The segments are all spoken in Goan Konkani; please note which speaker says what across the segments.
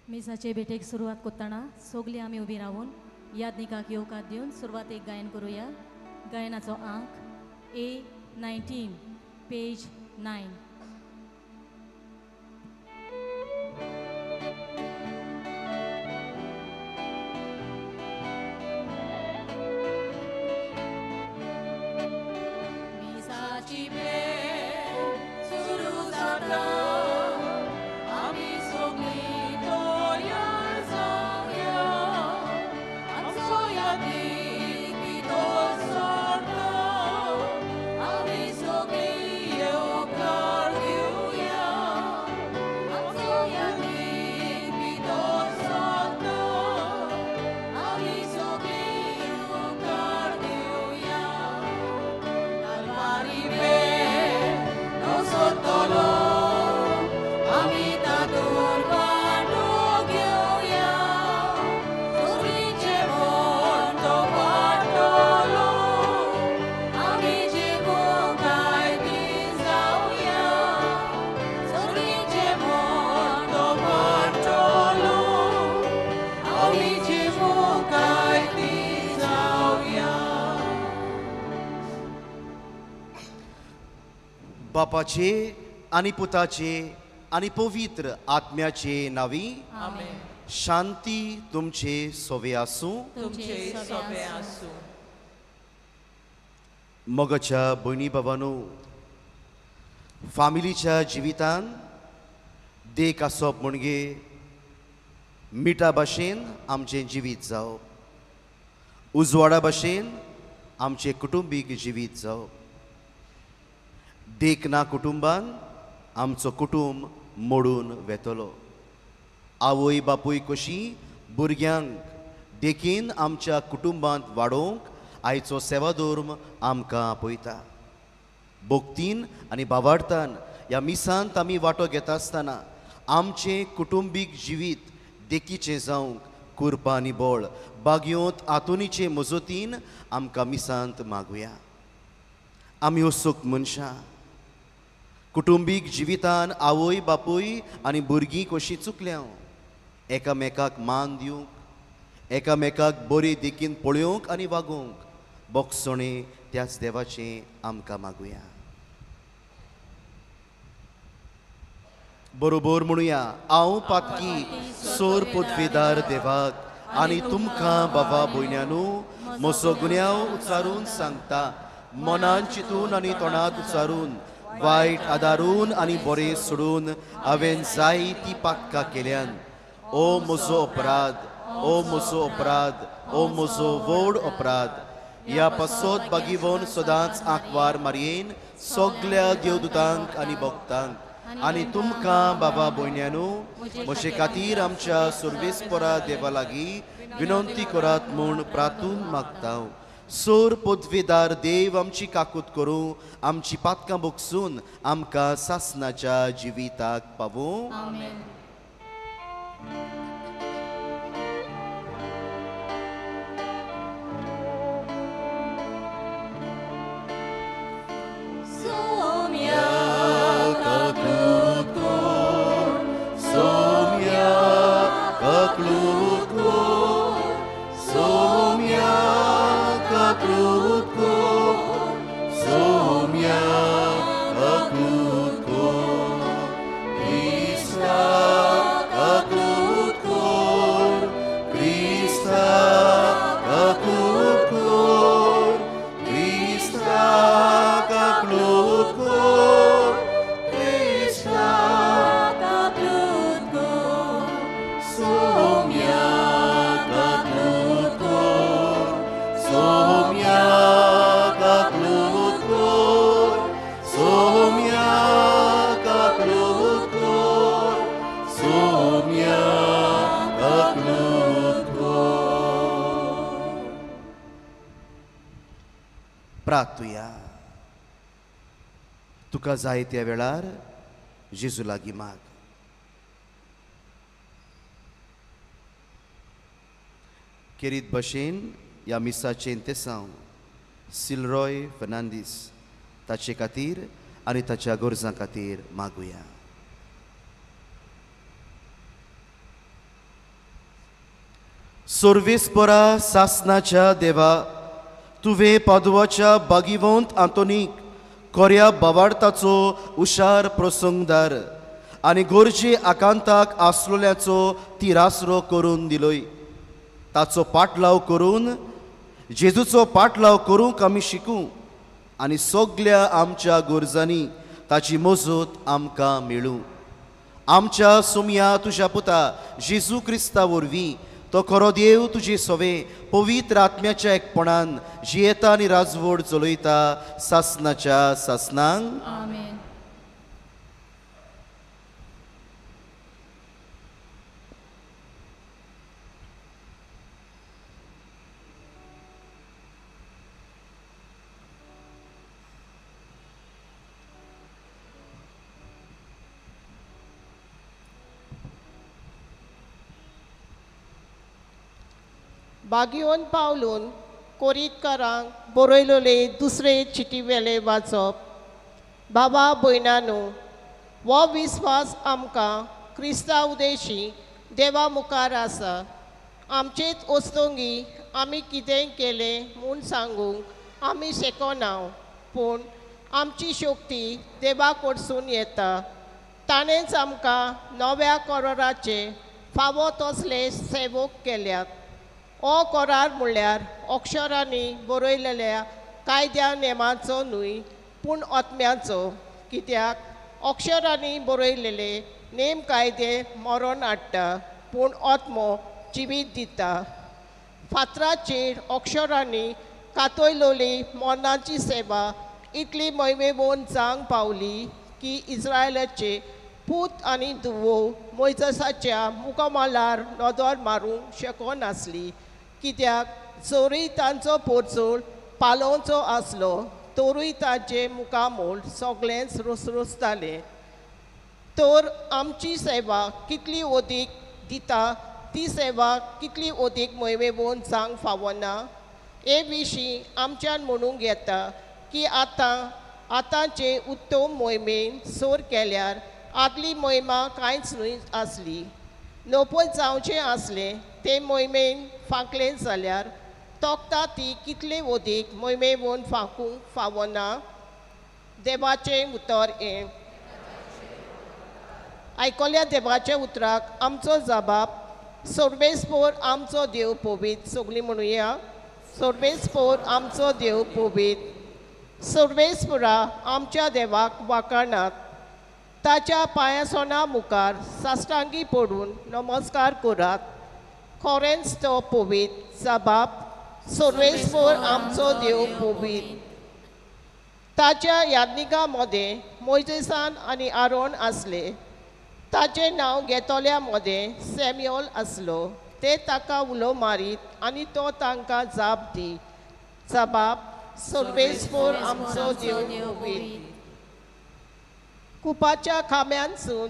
Speaker 1: मिसाचे भेटेक सुरवात करतना सगळीं आमी उबी रावन यादनिकाक येवकार दिवन सुरवातेक गायन करुया. गायनाचो आंक A19 page 9. मिसाची भेट सुरू जाता, आमी सगळीं तयार जावया, आमचो यादीक भितर सरता, आमी सगळीं येवकार घेवया, आमचो यादीक भितर सरता, आमी सगळीं येवकार घेवया. कालवारी भेट नसतलो, आमी तातूंत वांटो घेवया, सगळींचें मन तो वाडटलो, आमी जिवूंक कायदीन जावया, सगळींचें मन तो वाडटलो, आमी जिवूंक कायदीन जावया.
Speaker 2: बापाचे आनी पुताचे आनी पवित्र आत्म्याचे नावी
Speaker 3: आमेन.
Speaker 2: शांती तुमचे सोवे आसूं.
Speaker 3: तुमचे सोबे आसूं.
Speaker 2: मोगाच्या भयणी बाबांनो, फामिलीच्या जिवितान देख आसप म्हणजे मिठा भाशेन आमचें जिवीत जावप, उजवाडा भाशेन आमचें कुटुंबीक जिवीत जावप. देख ना कुटुंबान आमचो कुटुंब मोडून वेतलो. आवय बापूय कशी भुरग्यांक देखीन आमच्या कुटुंबांत वाडोवंक आयचो सेवाधर्म आमकां आपयता. भक्तीन आनी भावार्थान ह्या मिसांत आमी वांटो घेता आसतना आमचें कुटुंबीक जिवीत देखीचें जावंक कुरपा आनी बळ बागयोंत आतोनीचे मजतीन आमकां मिसांत मागुया. आमी असोक मनशां कुटुंबीक जिवितान आवय बापूय आनी भुरगीं कशीं चुकल्या, एकामेकाक मान दिवंक, एकामेकाक बरी देखीन पळोवंक आनी वागोवंक बोगसणें त्याच देवाचें आमकां मागुया. बरोबर म्हणुया, हांव पातकी सोर पदवेदार देवाक आनी तुमकां बाबा भयण्यानू म्हजो गुन्यांव उच्चारून सांगता, मनान चिंतून आनी तोंडात उच्चारून, वायट आदारून आनी बरें सोडून हांवें जायतीं पातकां केल्यान. ओ म्हजो अपराध, ओ म्हजो अपराध, ओ म्हजो व्हड अपराध. ह्या पासत बागीवन सदांच आंकवार मारयेन सगल्या देवदूतांक आनी भक्तांक आनी तुमकां बाबा भयण्यानू म्हजे खातीर आमच्या सुर्वेस्परा देवा लागीं विनंती करात म्हूण प्रार्थून मागता. सोर पदवेदार देव आमची काकूत करूं, आमची पातकां बोगसून आमकां सासनाच्या जिविताक पावूं.
Speaker 1: आमेन. सोम्या
Speaker 2: काकूत कर, सोम्या काकूत कर, सोम्या काकूत कर, सोम्या काकूत कर, क्रिस्ता काकूत कर, क्रिस्ता काकूत कर, क्रिस्ता काकूत कर, क्रिस्ता
Speaker 1: काकूत कर,
Speaker 2: सोम्या काकूत कर, सोम्या काकूत कर, सोम्या काकूत कर, सोम्या काकूत कर. प्रार्थुया. तुका जाय त्या वेळार जेजू लागीं माग. केरीत भशेन ह्या मिसाचें तेसांव सिलरॉय फर्नांडीस ताचे खातीर आनी ताच्या गरजां खातीर मागुया. सर्वेस्परा सासनाच्या देवा, तुवें पादवाच्या बागिवंत आंतोनीक कोऱ्या बावाडताचो हुशार प्रसंगदार आनी गरजे आकांताक आसलोल्याचो तिरासरो करून दिलोय. ताचो पाटलाव करून जेजूचो पाटलाव करूंक आमी शिकूं आनी सगल्या आमच्या गरजांनी ताची मजत आमकां मेळूं. आमच्या सोमया तुज्या पुता जेजू क्रिस्ता वरवीं तो खरो देव तुजे सवे पवित्र आत्म्याच्या एकपणान जियेता आनी राजवड चलयता सासनाच्या सासनांक.
Speaker 1: आमेन.
Speaker 3: बागियोन पावलून कोरीतकारांक बरयलोले दुसरे चिटीवेले वाचप. बाबा भयणानू, हो विस्वास आमकां क्रिस्ता उदेशी देवा मुखार आसा. आमचेच वस्तुंगी आमी कितें केलें म्हूण सांगूंक आमी शकना, पूण आमची शक्ती देवा कडसून येता. ताणेंच आमकां नव्या कराराचे फावो तसले सेवक केल्यात. हो करार म्हणल्यार अक्षरांनी बरयलेल्या कायद्या नेमाचो न्हय, पूण आत्म्याचो. कित्याक अक्षरांनी बरयलेले नेम कायदे मरण हाडटा, पूण आत्मो जिवीत दिता. फातराचेर अक्षरांनी कातयलोली मरणाची सेवा इतली मैवेवन जावंक पावली की इस्रायलाचे पूत आनी धुवो मोयजसाच्या मुखामळार नदर मारूंक शकनासली. कित्याक जरूय तांचो पोरचोळ पालोवचो आसलो तरूय ताचें मुखामळ सगळेंच रुसरुसतालें. तर आमची सेवा कितली अदीक दिता ती सेवा कितली अदीक मैवेवन जावंक फावना हे विशीं आमच्यान म्हणूंक येता की आतां आतांचे उत्तम मोहिमेन सोर केल्यार आदली मोहिमा कांयच न्हय आसली. नोपत जावचें आसलें ते मोहिमेन फांकलें जाल्यार तोखता ती कितले अदीक मोहिमेवन फांकूंक फावना. देवाचें उतर हें. आयकल्या देवाच्या उतराक आमचो जबाब सर्वेस्पोर आमचो देव पवित्र. सगळीं म्हणुया, सर्वेस्पोर आमचो देव पवित्र. सर्वेस्पोरा आमच्या देवाक वाखाणात, ताच्या पांयासोना मुखार साश्टांगी पडून नमस्कार करात. खरेंच तो पवित्र. जबाब सर्वेस्पोर आमचो देव पवित्र. ताच्या यादनिका मदें मोयजेसान आनी आरोन आसले. ताचें नांव घेतल्या मदें सॅम्युअल आसलो. ते ताका उलो मारीत आनी तो तांकां जाप दी. जबाब सर्वेस्पोर आमचो देव पवित्र. कुपाच्या खांब्यानसून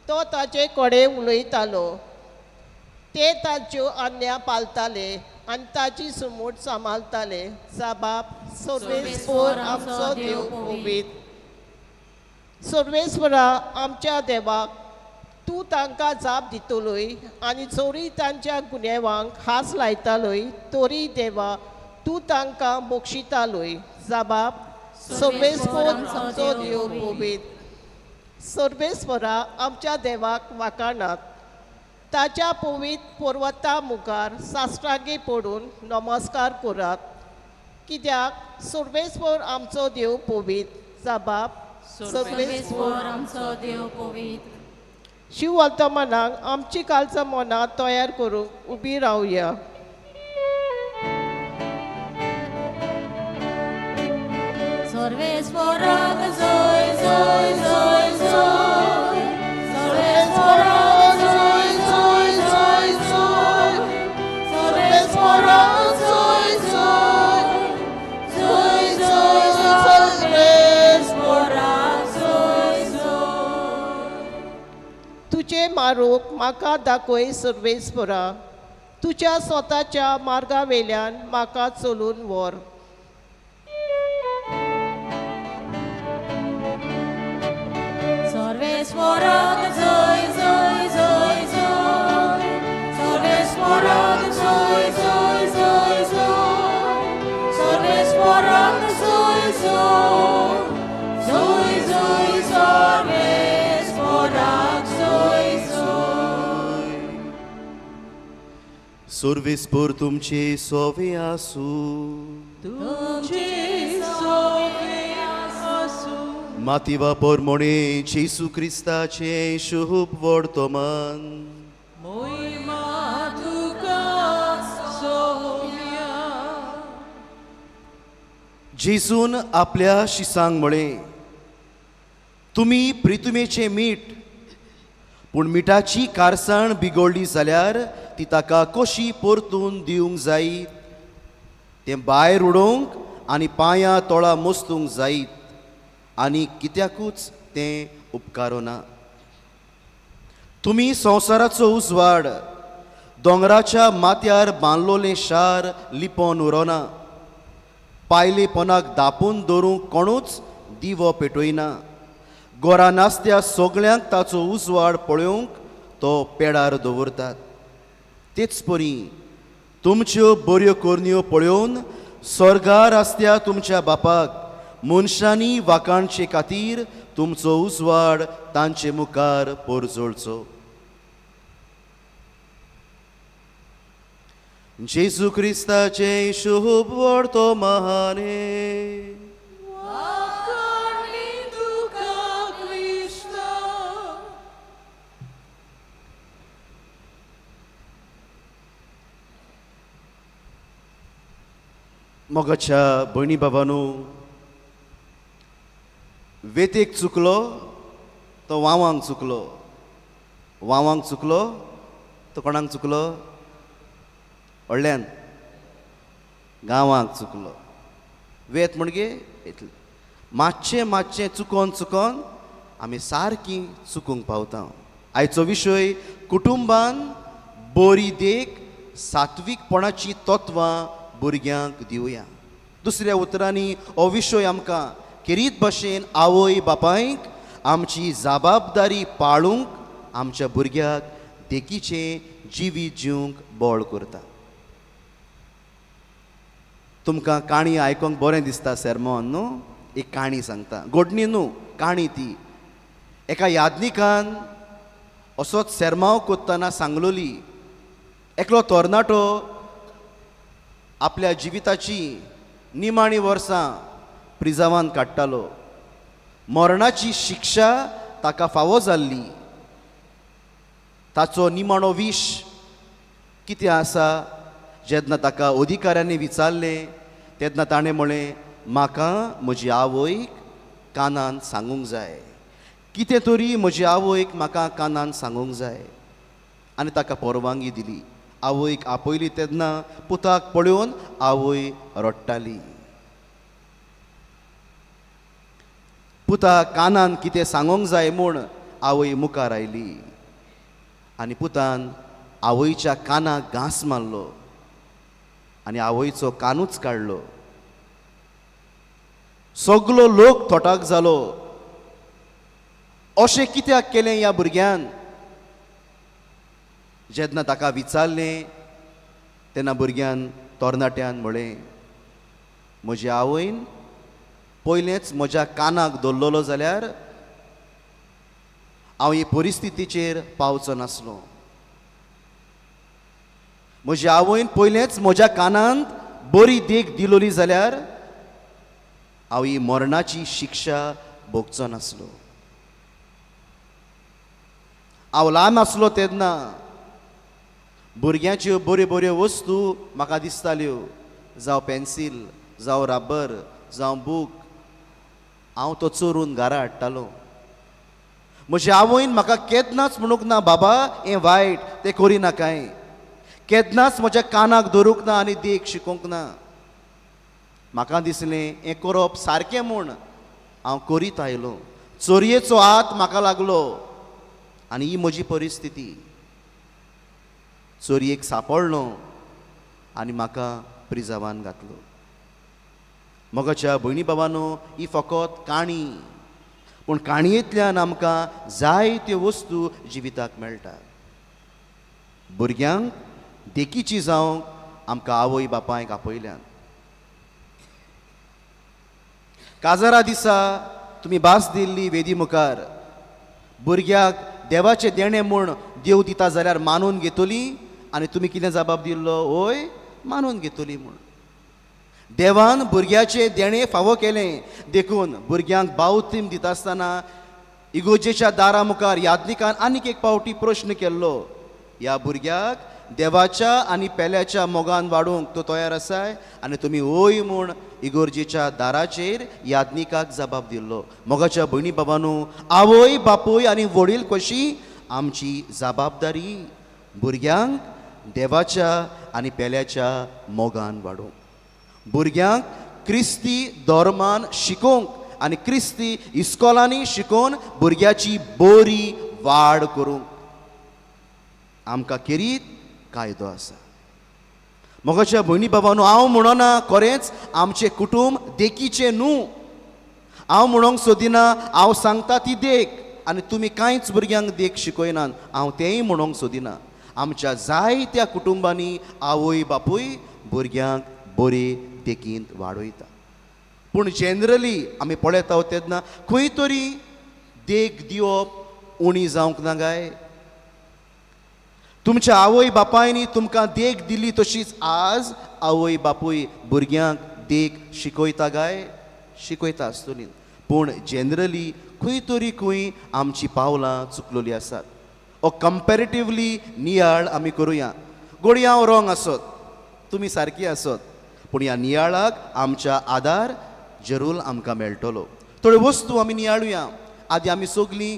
Speaker 3: तो ताचे कडेन उलयतालो. ते ताच्यो आज्ञा पाळटाले आनी ताची सुमूट सांबाळटाले. जबाब सर्वेस्पोर आमचो देव पवित्र. सर्वेस्परा आमच्या देवाक तूं तांकां जाप दितलोय आनी जरी तांच्या गुन्यांवांक हास लायतालोय तरी देवा तूं तांकां बक्षितालोय. जबाब सर्वेस्पोर आमचो देव पवित्र. सर्वेस्परा आमच्या देवाक वाखाणात, ताच्या पवित्र पर्वता मुखार साश्टांगी पडून नमस्कार करात. कित्याक सर्वेस्पोर आमचो देव पवित्र. जबाब
Speaker 1: सर्वेस्पोर आमचो देव पवित्र.
Speaker 3: शिव वर्तमानाक आमची कालचा मनां तयार करूंक उबी रावया.
Speaker 1: सर्वेस्पोराक जय जय जय जय. सर्वेस्पोराक जय जय जय जय. सर्वेस्पोराक जय जय जय जय. सर्वेस्पोराक जय जय.
Speaker 3: तुजें मारूक म्हाका दाखय सर्वेस्पोरा, तुज्या स्वताच्या मार्गा वेल्यान म्हाका चलून व्हर.
Speaker 1: सर्वेस्पोराक जय जय जय जय. सर्वेस्पोराक जय
Speaker 2: सर्वेस्पर तुमचे सोवे आसूं.
Speaker 4: तुमचे सोवे आसूं.
Speaker 2: माती वापर म्हणे जेजू क्रिस्ताचें शुभ वर्तमान.
Speaker 4: मोहिमा तुका सोम्या.
Speaker 2: जेजून आपल्या शिसांक म्हळें, तुमी प्रितुमेचें मीठ, पूण मिठाची कारसाण बिगोडली जाल्यार ती ताका कशी परतून दिवंक जायत? तें भायर उडोवंक आनी पांयां तोळा मोस्तूंक जायत आनी कित्याकूच तें उपकारना. तुमी संवसाराचो उजवाड. दोंगराच्या माथ्यार बांदलोलें शार लिपोन उरोना. पायलेपणाक दापून दवरूंक कोणूच दिवो पेटयना. गोरा नासत्या सगळ्यांक ताचो उजवाड पळोवंक तो पेडार दवरतात. तेच परी तुमच्यो बऱ्यो करण्यो पळोवन स्वर्गार आसत्या तुमच्या बापाक मनशांनी वाखाणचे खातीर तुमचो उजवाड तांचे मुखार परजळचो. जेजू क्रिस्ताचें शुभ वर्तमाने. मोगाच्या भयणी बाबानू, वेतेक चुकलो तो वावांक चुकलो, वावांक चुकलो तो कोणाक चुकलो? व्हडल्यान गांवांक चुकलो. वेत म्हणगे येतलें मातशें मातशें चुकोन चुकोन आमी सारकी चुकूंक पावता. आयचो विशय कुटुंबान बरी देख सात्वीकपणाची तत्वां भुरग्यांक दिवया. दुसऱ्या उतरांनी हो विशय आमकां खेरीत भशेन आवय बापायक आमची जबाबदारी पाळूंक आमच्या भुरग्याक देखीचें जिवीत जिवंक बळ करता. तुमकां काणी आयकोंक बरें दिसता सेरमोन न्हू? एक काणी सांगता, गोडणी न्हू काणी ती. एका यादनिकान असोच सेरमांव कोत्तना सांगलोली, एकलो तरणाटो आपल्या जिविताची निमाणी वर्सां प्रिजावान काडटालो. मरणाची शिक्षा ताका फावो जाल्ली. ताचो निमाणो विश कितें आसा जेन्ना ताका अधिकाऱ्यांनी विचारलें तेन्ना ताणें म्हळें, म्हाका म्हजी आवयक कानान सांगूंक जाय, कितें तरी म्हजी आवयक म्हाका कानान सांगूंक जाय. आनी ताका परवानगी दिली. आवयक आपयली तेन्ना पुताक पळोवन आवय रडटाली. पुता कानान कितें सांगूंक जाय म्हूण आवय मुखार आयली आनी पुतान आवयच्या कानाक घांस मारलो आनी आवयचो कानूच काडलो. सगलो लोक थोटाक जालो. अशें कित्याक केलें ह्या भुरग्यान? जेन्ना ताका विचारलें तेन्ना भुरग्यान तरणाट्यान म्हळें, म्हज्या आवयन पयलेंच म्हज्या कानाक दवरलेलो जाल्यार हांव हे परिस्थितीचेर पावचो नासलो. म्हज्या आवयन पयलेंच म्हज्या कानांत बरी देख दिलोली जाल्यार हांव ही मरणाची शिक्षा भोगचो नासलो. हांव ल्हान आसलो तेन्ना भुरग्यांच्यो बऱ्यो बऱ्यो वस्तू म्हाका दिसताल्यो, जावं पेन्सील, जावं रबर, जावं बूक, हांव तो चोरून घरा हाडटालो. म्हज्या आवयन म्हाका केन्नाच म्हणूंक ना, बाबा हें वायट, तें करिनाकाय. केन्नाच म्हज्या कानाक धरूंक ना आनी देख शिकोवंक ना. म्हाका दिसलें हें करप सारकें म्हूण हांव करीत आयलो. चोरयेचो हात म्हाका लागलो आनी ही म्हजी परिस्थिती. चोरयेक सांपडलो आनी म्हाका प्रिजावान घातलो. मोगाच्या भयणी बाबानो, ही फकत काणी, पूण काणयेंतल्यान आमकां जायत्यो वस्तू जिविताक मेळटा. भुरग्यांक देखीची जावंक आमकां आवय बापायक आपयल्यान. काजारा दिसा तुमी भास दिल्ली वेदी मुखार भुरग्याक देवाचें देणें म्हूण देव दिता जाल्यार मानून घेतली आनी तुमी कितें जबाब दिल्लो? वय मानून घेतली म्हूण. देवान भुरग्याचें देणें फावो केलें देखून भुरग्यांक बावतीम दिता आसतना इगोर्जेच्या दारा मुखार यादनिकान आनीक एक पावटी प्रश्न केल्लो, ह्या भुरग्याक देवाच्या आनी पेल्याच्या मोगान वाडोवंक तो तयार आसाय? आनी तुमी वय म्हूण इगोर्जेच्या दाराचेर यादनिकाक जबाब दिल्लो. मोगाच्या भयणी बाबानू, आवय बापूय आनी वडील कशी आमची जबाबदारी भुरग्यांक देवाच्या आनी पेल्याच्या मोगान वाडोवंक, भुरग्यांक क्रिस्ती धर्मान शिकोवंक आनी क्रिस्ती इस्कॉलांनी शिकोवन भुरग्याची बरी वाड करूंक आमकां खेरीत कायदो आसा. मोगाच्या भयणी बाबानू, हांव म्हणना खरेंच आमचें कुटूंब देखीचें न्हू, हांव म्हणोंक सोदिना, हांव सांगता ती देख आनी तुमी कांयच भुरग्यांक देख शिकयनात, हांव तेंय म्हणोंक सोदिना. आमच्या जायत्या कुटुंबांनी आवय बापूय भुरग्यांक बरे देखींत वाडयता, पूण जनरली आमी पळयता तेन्ना खंय तरी देख दिवप उणी जावंक ना काय? तुमच्या आवय बापायनी तुमकां देख दिली तशीच आज आवय बापूय भुरग्यांक देख शिकयता काय? शिकयता आसतली, पूण जनरली खंय तरी खंय आमची पावलां चुकलेली आसात. ओ कंपेरेटिवली नियाळ आमी करुया. गोडी हांव रोंग आसत, तुमी सारकी आसत, पूण ह्या नियाळाक आमच्या आदार जरूर आमकां मेळटलो. थोड्यो वस्तू आमी नियाळुया. आदी आमी सगळीं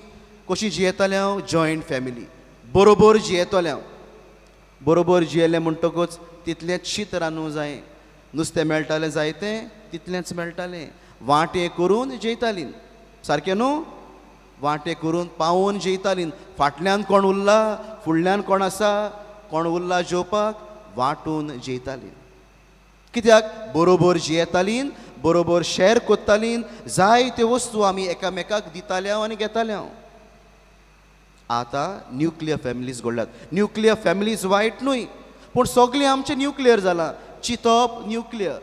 Speaker 2: कशी जियेताले? जॉयंट फॅमिली, बरोबर जियेतले. बरोबर जियेलें म्हणटकूच तितलेंच शीत रांदूंक जाय, नुस्तें मेळटालें जायतें तितलेंच मेळटालें, वांटे करून जेयतालीं, सारकें न्हू? वांटे करून पावोवन जेयतालीं. फाटल्यान कोण उरला, फुडल्यान कोण आसा, कोण उरला जेवपाक, वांटून जेयतालीं. कित्याक? बरोबर जियेतालीं, बरोबर शॅर करतालीं, जायत्यो वस्तू आमी एकामेकाक दिताले आनी घेताले. आतां न्युक्लियर फॅमिलीज घडल्यात. न्युक्लियर फॅमिलीज वायट न्हय, पूण सगळें आमचें न्युक्लियर जालां. चिंतप न्युक्लियर,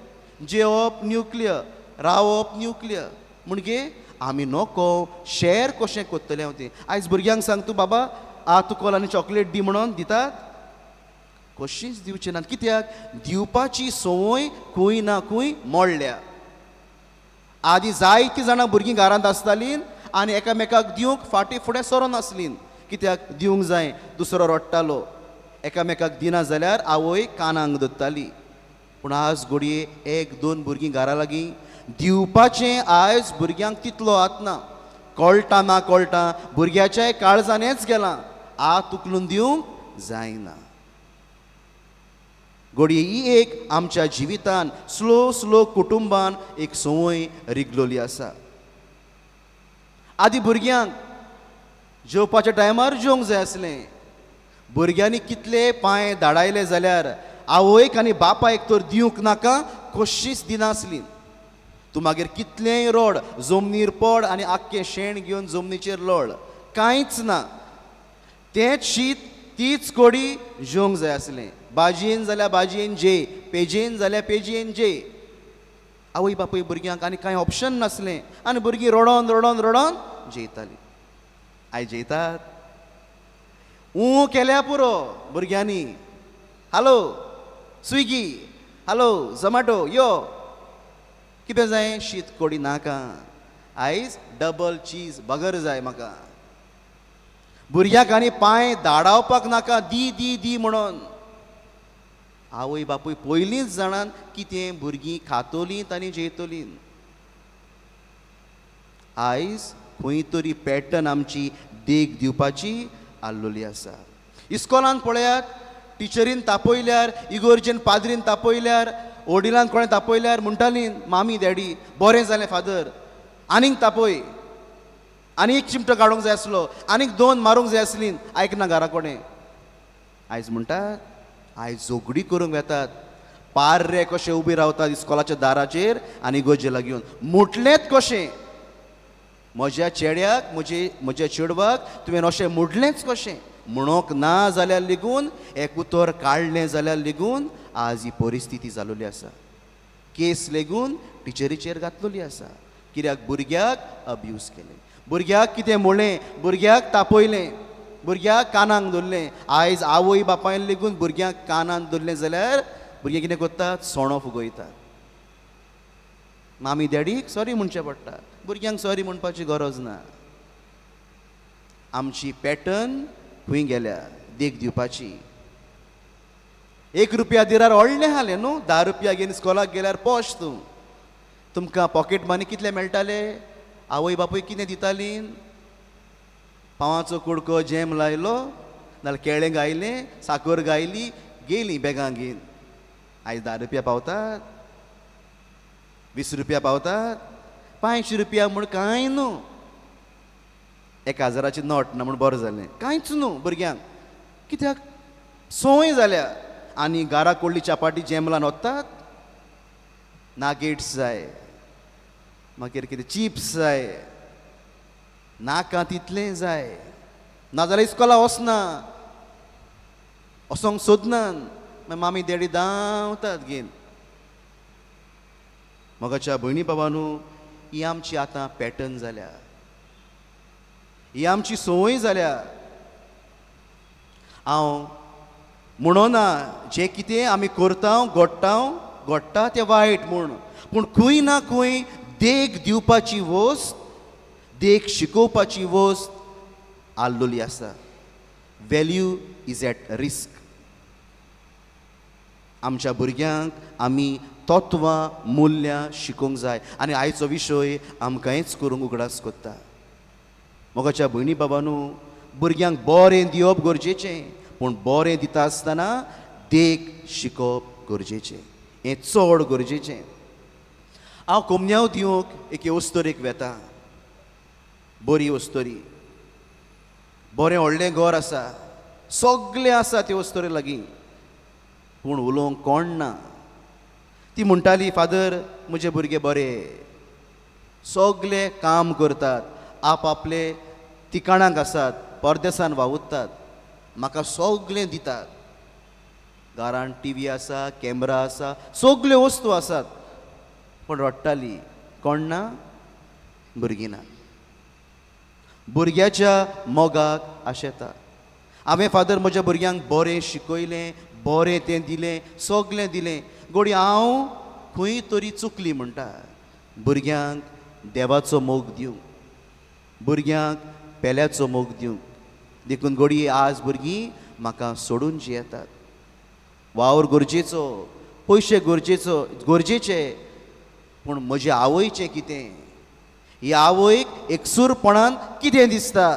Speaker 2: जेवप न्युक्लियर, रावप न्युक्लियर. म्हणजे आमी नको शॅर कशें करतलें हांव तें. आयज भुरग्यांक सांग तूं, बाबा आ तुका आनी चॉकलेट दी म्हणून दितात? कशींच दिवचें नात. कित्याक? दिवपाची संवय खंय ना खंय मोडल्या. आदी जायतीं जाणां भुरगीं घरांत आसतालीं आनी एकामेकाक दिवंक फाटीं फुडें सरोन आसलीं. कित्याक? दिवंक जाय, दुसरो रडटालो. एकामेकाक दिना जाल्यार आवय कानांक धरताली. पूण आज घडये एक दोन भुरगीं घरा लागीं दिवपाचें आयज भुरग्यांक तितलो हात ना. कळटा ना कळटा भुरग्याच्याय काळजानेच गेलां, आत उखलून दिवंक जायना. घडये ही एक आमच्या जिवितान स्लो स्लो कुटुंबान एक संवय रिगलोली आसा. आदी भुरग्यांक जेवपाच्या टायमार जेवंक जाय आसलें. भुरग्यांनी कितले पांय धाडायले जाल्यार आवयक आनी बापायक तर दिवंक नाका कशीच दिनासली. तूं मागीर कितलेंय रोड, जमनीर पड आनी आख्खें शेण घेवन जमनीचेर लोळ, कांयच ना. तेंच शीत तीच कोडी जेवंक जाय आसलें. भाजयेन जाल्यार भाजयेन जे, पेजेन जाल्यार पेजेन जे. आवय बापूय भुरग्यांक आनी कांय ऑप्शन नासलें आनी भुरगीं रडोन रडोन रडोन जेयतालीं. आयज जेयतात ऊं केल्या पुरो भुरग्यांनी, हॅलो स्विगी, हॅलो झोमॅटो, यो कितें जाय, शीत कोडी नाका, आयज डबल चीज बगर जाय म्हाका. भुरग्यांक आनी पांय धाडावपाक नाका, दी दी दी म्हणून. आवय बापूय पयलींच जाणान कितें भुरगीं खातोलीं आनी जेयतलीं. आयज खंय तरी पॅटर्न आमची देख दिवपाची आल्लोली आसा. इस्कॉलान पळयात, टिचरीन तापयल्यार, इगोर्जेन पाद्रीन तापयल्यार, वडिलान कोणें तापयल्यार म्हणटाली मामी डॅडी बरें जालें फादर, आनीक तापय, आनी एक चिमटो काडूंक जाय आसलो, आनीक दोन मारूंक जाय आसली, आयकना घरा कोणें. आयज म्हणटात आयज झगडी करूंक वेतात, पार्रे कशे उबी रावतात इस्कॉलाच्या दाराचेर आनी इगोर्जे लागीं येवन मुटलेंच कशें म्हज्या चेड्याक, म्हज्या चेडवाक तुवें अशें मुडलेंच कशें म्हणोंक ना जाल्यार लेगून, एक उतर काडलें जाल्यार लेगून आज ही परिस्थिती जालोली आसा. केस लेगून टिचरीचेर घातलोली आसा. कित्याक? भुरग्याक अब्यूज केलें, भुरग्याक कितें म्हणलें, भुरग्याक तापयलें. भुरग्याक कानाक धरलें. आयज आवय बापायन लेगून भुरग्यांक कानाक धरलें जाल्यार भुरगीं कितें करतात, सोणो फुगयतात. मामी डॅडीक सॉरी म्हणचें पडटा, भुरग्यांक सॉरी म्हणपाची गरज ना. आमची पॅटर्न खंय गेल्या देख दिवपाची. 1 रुपया दिरार व्हडलें आसलें न्हू, 10 रुपया घेवन स्कॉलाक गेल्यार पोश तूं. तुमकां पॉकेट मनी कितले मेळटाले, आवय बापूय कितें दिताली? पावाचो कुडको जेम लायलो, नाल्यार केळें गायलें, साकर गायली, गेली बॅगां घेवन. आयज 10 रुपया पावतात, 20 रुपया पावतात, 5 रुपया म्हूण कांय न्हू. 1000ची नोट ना म्हूण बरें जालें, कांयच न्हू भुरग्यांक, कित्याक संवय जाल्या. आनी घरा कडली चपाटी जेमलान वतात, नागेट्स जाय, मागीर कितें चिप्स जाय, नाका तितलें जाय, नाजाल्यार इस्कोला वचना, वचोंक सोदना, मागीर मामी डॅडी धांवतात घेवन. मोगाच्या भयणी बाबानू, ही आमची आतां पॅटर्न जाल्या, ही आमची संवय जाल्या. हांव म्हणोना जें कितें आमी करता घडटा घडटा तें वायट म्हूण, पूण खंय ना खंय देख दिवपाची वस्त, देख शिकोवपाची वस्त आल्लोली आसा. Value is at risk. आमच्या भुरग्यांक आमी तत्वां मुल्यां शिकोवंक जाय आनी आयचो विशय आमकां हेंच करूंक उगडास करता. मोगाच्या भयणी बाबानू, भुरग्यांक बरें दिवप गरजेचें, पूण बरें दिता आसतना देख शिकोवप गरजेचें, हें चड गरजेचें. हांव कोमन्यांव दिवंक एके अस्तोरेक वेता, बरी अस्तोरी, बरें व्हडलें घर आसा, सगळें आसा ते अस्तोरे लागीं, पूण उलोवंक कोण ना. ती म्हणटाली, फादर म्हजे भुरगे बरे, सगळे काम करतात, आपआपले ठिकाणाक आसात, परदेसान वावुरतात, म्हाका सगळें दितात, घरान टी व्ही आसा, कॅमरा आसा, सगळ्यो वस्तू आसात, पूण रडटाली, कोण ना, भुरगीं ना. भुरग्याच्या मोगाक आशेता. हांवें फादर म्हज्या भुरग्यांक बरें शिकयलें, बरें तें दिलें, सगळें दिलें, गोडी हांव खंय तरी चुकली म्हणटा. भुरग्यांक देवाचो मोग दिवंक, भुरग्यांक पेल्याचो मोग दिवंक, देखून गोडी आज भुरगीं म्हाका सोडून जियेतात. वावर गरजेचो, पयशे गरजेचो गरजेचे, पूण म्हजे आवयचें कितें? ही आवयक एकसूरपणान कितें दिसता?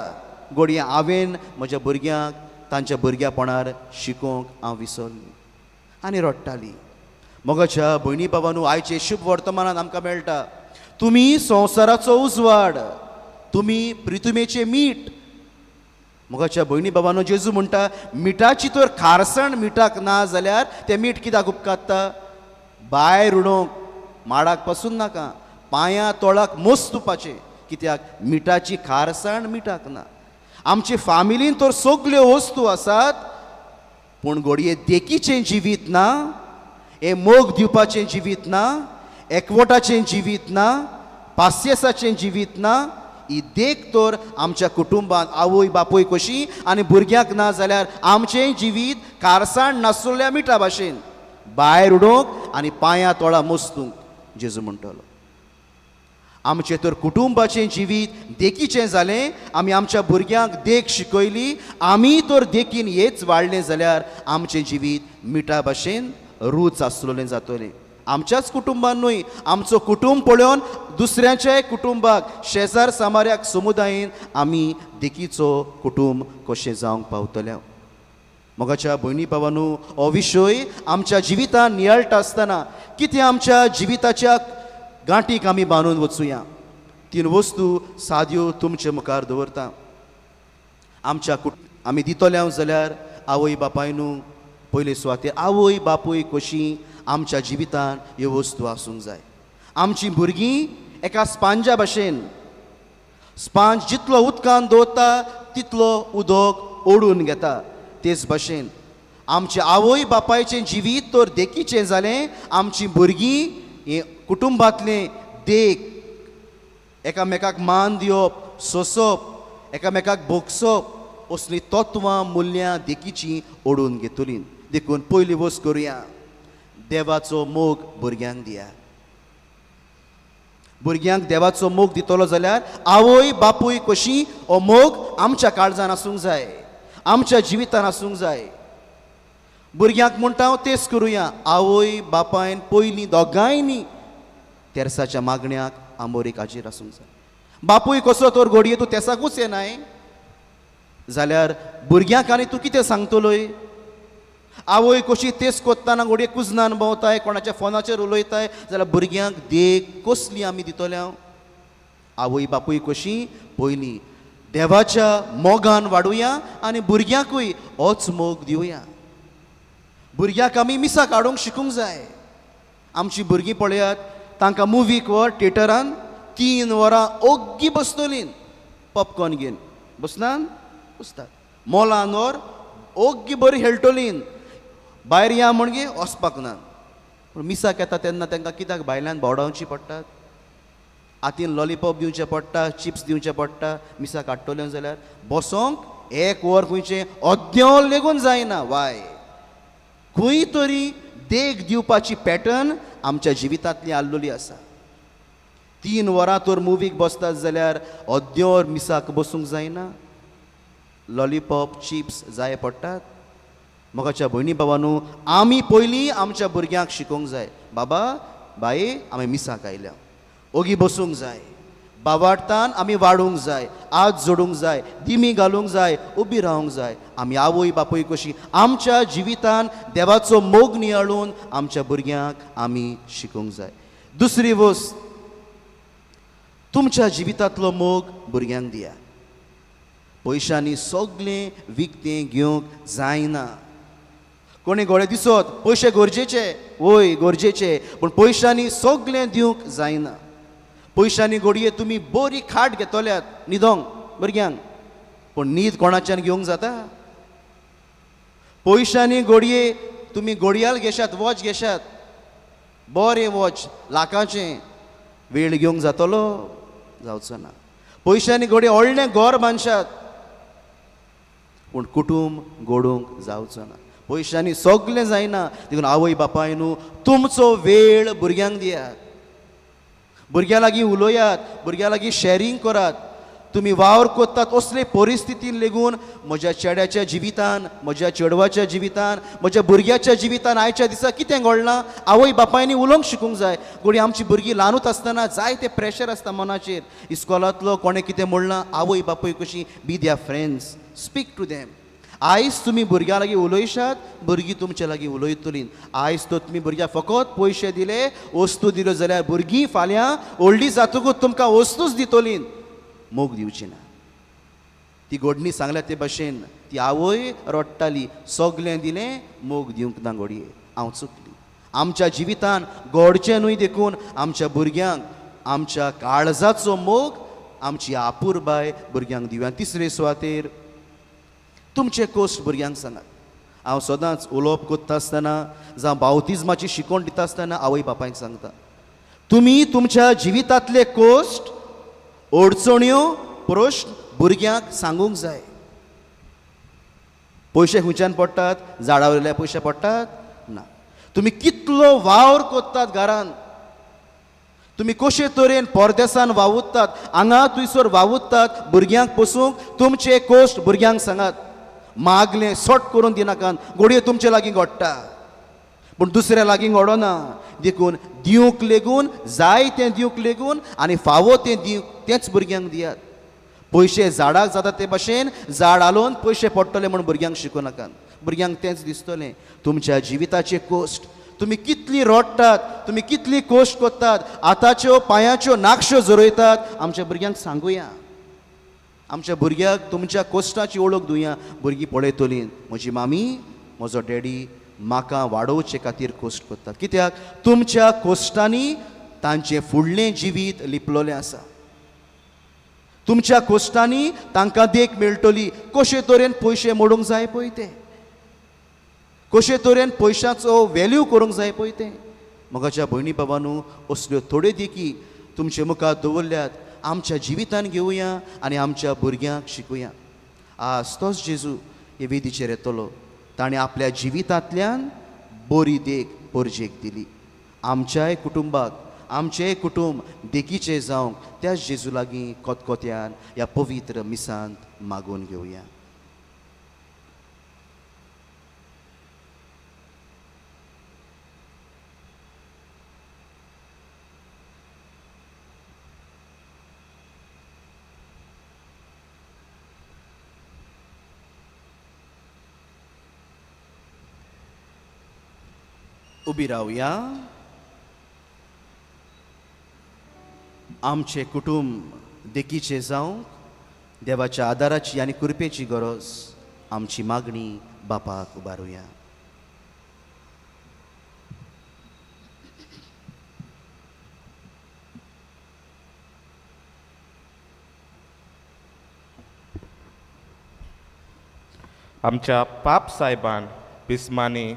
Speaker 2: गोडये हांवें म्हज्या भुरग्यांक तांच्या भुरग्यापणार शिकोवंक हांव विसरली आनी रडटाली. मोगाच्या भयणी बाबानू, आयचे शुभ वर्तमानान आमकां मेळटा, तुमी संवसाराचो उजवाड, तुमी प्रितुमेचें मीठ. मोगाच्या भयणी बाबानो, जेजू म्हणटा, मिठाची तर खारसाण मिठाक ना जाल्यार तें मीठ कित्याक उपकारता? भायर उडोवंक, माडाक पसून नाका, पांयां तोळाक मोस्तुपाचें, कित्याक मिठाची खारसाण मिठाक ना. आमचे फामिलीन तर सगल्यो वस्तू आसात, पूण घडये देखीचें जिवीत ना, हें मोग दिवपाचें जिवीत ना, एकवटाचें जिवीत ना, पासियेसाचें जिवीत ना. ही देख तर आमच्या कुटुंबांत आवय बापूय कशी आनी भुरग्यांक ना जाल्यार आमचें जिवीत कारसाण नासलेल्या मिठा भाशेन भायर उडोवंक आनी पांयां तोळा मोस्तूंक जेजू म्हणटलो. आमचें तर कुटुंबाचें जिवीत देखीचें जालें, आमी आमच्या भुरग्यांक देख शिकयली, आमी तर देखीन हेच वाडलें जाल्यार आमचें जिवीत मिठा भाशेन रूच आसलेलें जातलें. आमच्याच कुटुंबान न्हय, आमचो कुटुंब पळोवन दुसऱ्यांच्याय कुटुंबाक, शेजार सामाऱ्याक, समुदायेन आमी देखीचो कुटुंब कशें जावंक पावतले. मोगाच्या भयणी भावानू, हो विशय आमच्या जिवितान नियाळटा आसतना कितें आमच्या जिविताच्या गांठीक आमी बांदून वचुया. 3 वस्तू साद्यो तुमचे मुखार दवरता. आमच्या आमी दितले जाल्यार आवय बापायनू पयले सुवातेर आवय बापूय कशी आमच्या जिवितान ह्यो वस्तू आसूंक जाय. आमची भुरगीं एका स्पांजा भाशेन, स्पांज जितलो उदकान दवरता तितलो उदक ओडून घेता, तेच भाशेन आमचे आवय बापायचें जिवीत तर देखीचें जालें, आमची भुरगीं हें कुटुंबांतलें देख, एकामेकाक मान दिवप, सोंसप, एकामेकाक भोगसप, असली तत्वां मुल्यां देखीची ओडून घेतली. देखून पयली वस्त करुया, देवाचो मोग भुरग्यांक दिया. भुरग्यांक देवाचो मोग दितलो जाल्यार आवय बापूय कशी हो मोग आमच्या काळजान आसूंक जाय, आमच्या जिवितान आसूंक जाय. भुरग्यांक म्हणटा हांव तेच करुया, आवय बापायन पयलीं दोगांयनी तेरसाच्या मागण्याक आमोरीक हाजीर आसूंक जाय. बापूय कसो तर घडये तूं तेसाकूच येनाय जाल्यार भुरग्यांक आनी तूं कितें सांगतलोय? आवय कशी तेच कोत्ताना घडये कुजनान भोंवताय, कोणाच्या फोनाचेर उलयताय जाल्यार भुरग्यांक देख कसली आमी दितले? हांव आवय बापूय कशी पयलीं देवाच्या मोगान वाडुया आनी भुरग्यांकूय होच मोग दिवया. भुरग्यांक आमी मिसाक हाडूंक शिकूंक जाय. आमची भुरगीं पळयात, तांकां मुवीक व्हर थिएटरान 3 वरां ओग्गी बसतलीं, पॉपकॉर्न घेवन बसनान बसतात. मॉलान व्हर ओग्गी बरी खेळटलीं, भायर या म्हणजे वचपाक ना. पूण मिसाक येता तेन्ना तांकां कित्याक भायल्यान भोंवडावची पडटात? हातीन लॉलीपॉप दिवचें पडटा, चिप्स दिवचें पडटा. मिसाक हाडटलें जाल्यार बसोंक 1 वर खंयचें अद्दें लेगून जायना. वाय खंय तरी देख दिवपाची पॅटर्न आमच्या जिवितांतली आल्लोली आसा. 3 वरां तर मुवीक बसतात जाल्यार अद्दें वर मिसाक बसूंक जायना, लॉलीपॉप चिप्स जाय पडटात. मोगाच्या भयणी बाबानू, आमी पयलीं आमच्या भुरग्यांक शिकोवंक जाय, बाबा बाये आमी मिसाक आयल्या, ओगी बसूंक जाय, बाबार्तान आमी वाडूंक जाय, हात जोडूंक जाय, दिमी घालूंक जाय, उबी रावंक जाय. आमी आवय बापूय कशी आमच्या जिवितान देवाचो मोग नियाळून आमच्या भुरग्यांक आमी शिकोवंक जाय. दुसरी वस्त, तुमच्या जिवितांतलो मोग भुरग्यांक दिया. पयशांनी सगळें विकतें घेवंक जायना. कोणी गोळे दिसत पयशे गरजेचे, वय गरजेचे, पूण पयशांनी सगळें दिवंक जायना. पयशांनी घडये तुमी बरी खाट घेतल्यात न्हिदोंक भुरग्यांक, पूण न्हीद कोणाच्यान घेवंक जाता? पयशांनी घडये तुमी घडयाळ घेशात, वॉच घेशात, बरें वॉच लाखाचें, वेळ घेवंक जातलो? जावचो ना. पयशांनी घडये व्हडलें घर बांदशात, पूण कुटूंब घडोवंक जावचो ना. पयशांनी सगळें जायना. देखून आवय बापाय न्हू तुमचो वेळ भुरग्यांक दियात, भुरग्यां लागीं उलयात, भुरग्यां लागीं शॅरींग करात. तुमी वावर करतात असले परिस्थितीन लेगून म्हज्या चेड्याच्या जिवितान, म्हज्या चेडवाच्या जिवितान, म्हज्या भुरग्याच्या जिवितान आयच्या दिसा कितें घडलां आवय बापायनी उलोवंक शिकूंक जाय. घडये आमची भुरगीं ल्हानूच आसतना जायते प्रेशर आसता मनाचेर, इस्कॉलांतलो कोणें कितें म्हणलां, आवय बापूय कशी be their friends, speak to them. आयज तुमी भुरग्यां लागीं उलयशात, भुरगीं तुमचे लागीं उलयतलीं. आयज तर तुमी भुरग्यांक फकत पयशे दिले, वस्तू दिल्यो जाल्यार भुरगीं फाल्यां व्हडलीं जातकूच तुमकां वस्तूच दितलीं, मोग दिवची ना. ती घडणी सांगल्या ते भाशेन ती आवय रडटाली, सगळें दिलें, मोग दिवंक ना. घडये हांव चुकली. आमच्या जिवितान घडचें न्हय देखून आमच्या भुरग्यांक आमच्या काळजाचो मोग, आमची आपुरबाय भुरग्यांक दिवया. तिसरे सुवातेर तुमचे कोश्ट भुरग्यांक सांगात. हांव सदांच उलोवप करता आसतना जावं बावतिज्माची शिकवण दिता आसतना आवय बापायक सांगता, तुमी तुमच्या जिवितांतले कोश्ट, अडचण्यो, प्रश्न भुरग्यांक सांगूंक जाय. पयशे खंयच्यान पडटात? झाडा वयले पयशे पडटात ना. तुमी कितलो वावर करतात घरान, तुमी कशे तरेन परदेसान वावुरतात, हांगा थंयसर वावुरतात, भुरग्यांक पोसूंक तुमचे कोश्ट भुरग्यांक सांगात. मागलें सट करून दिनाकात, घडये तुमचे लागीं घडटा पूण दुसऱ्या लागीं घडना. देखून दिवंक लेगून जाय तें दिवंक लेगून आनी फावो तें दिवंक तेंच भुरग्यांक दियात. पयशे झाडाक जाता ते भाशेन झाड हालोवन पयशे पडटले म्हूण भुरग्यांक शिकूं नाकात, भुरग्यांक तेंच दिसतलें. तुमच्या जिविताचे कोश्ट, तुमी कितली रडटात, तुमी कितली कोश्ट करतात, हाताच्यो पांयाच्यो नाकश्यो झरयतात, आमच्या भुरग्यांक सांगुया. आमच्या भुरग्याक तुमच्या कोश्टाची वळख दिवया. भुरगीं पळयतलीं म्हजी मामी, म्हजो डॅडी म्हाका वाडोवचे खातीर कोश्ट करतात. कित्याक? तुमच्या कोश्टांनी तांचें फुडलें जिवीत लिपलोलें आसा. तुमच्या कोश्टांनी तांकां देख मेळटली कशे तरेन पयशे मोडूंक जाय पळय ते, कशे तरेन पयशाचो वेल्यू करूंक जाय पळय तें. म्हज्या भयणी बाबानू, असल्यो थोड्यो देखी तुमचे मुखार दवरल्यात. आमच्या जिवितान घेवया आनी आमच्या भुरग्यांक शिकूया. आज तोच जेजू हे वेदीचेर येतलो. ताणें आपल्या जिवितांतल्यान बरी देख परजेक दिली. आमच्याय कुटुंबाक, आमचेंय कुटुंब देखीचें जावंक त्याच जेजू लागीं कोतकोत्यान ह्या पवित्र मिसांत मागून घेवया. उबी रावया. आमचें कुटुंब देखीचें जावंक देवाच्या आदाराची आनी कृपेची गरज. आमची मागणी बापाक उबारुया.
Speaker 5: आमच्या पाप सायबान, बिस्मांनी,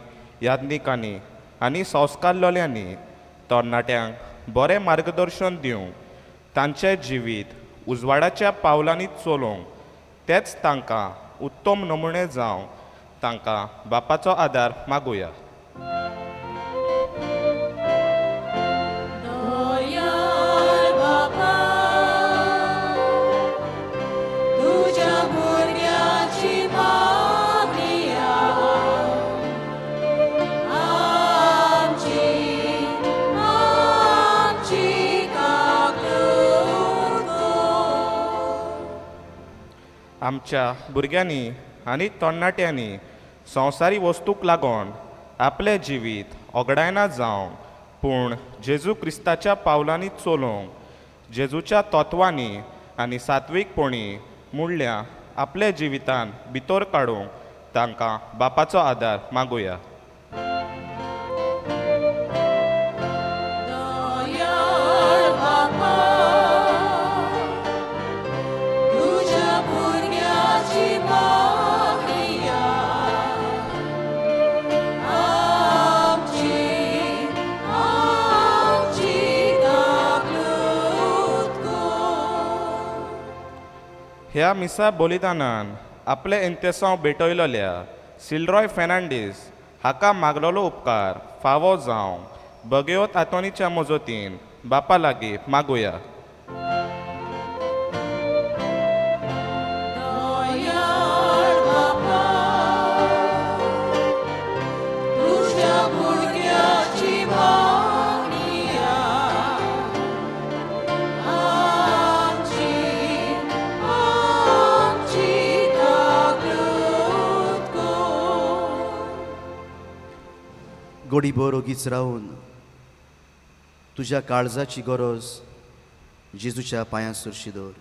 Speaker 5: याज्ञिकांनी आनी संस्कारलोल्यांनी तरणाट्यांक बरें मार्गदर्शन दिवंक, तांचें जिवीत उजवाडाच्या पावलांनी चलोवंक, तेच तांकां उत्तम नमुने जावंक तांकां बापाचो आदार मागुया. आमच्या भुरग्यांनी आनी तरणाट्यांनी संवसारी वस्तूक लागून आपलें जिवीत ओगडायना जावंक, पूण जेजू क्रिस्ताच्या पावलांनी चलोवंक, जेजूच्या तत्वांनी आनी सात्वीकपणी मुळ्यां आपल्या जिवितान भितर काडूंक तांकां बापाचो आदार मागुया. ह्या मिसा बलिदानान आपले इंतेसांव भेटयलोल्या सिलरॉय फेर्नांडीस हाका मागलोलो उपकार फावो जावंक बगेवत आंतोनीच्या मजतीन बापा लागीं मागुया.
Speaker 2: गोडीभर ओगीच रावन तुज्या काळजाची गरज जेजूच्या पांयां सरशी दवर.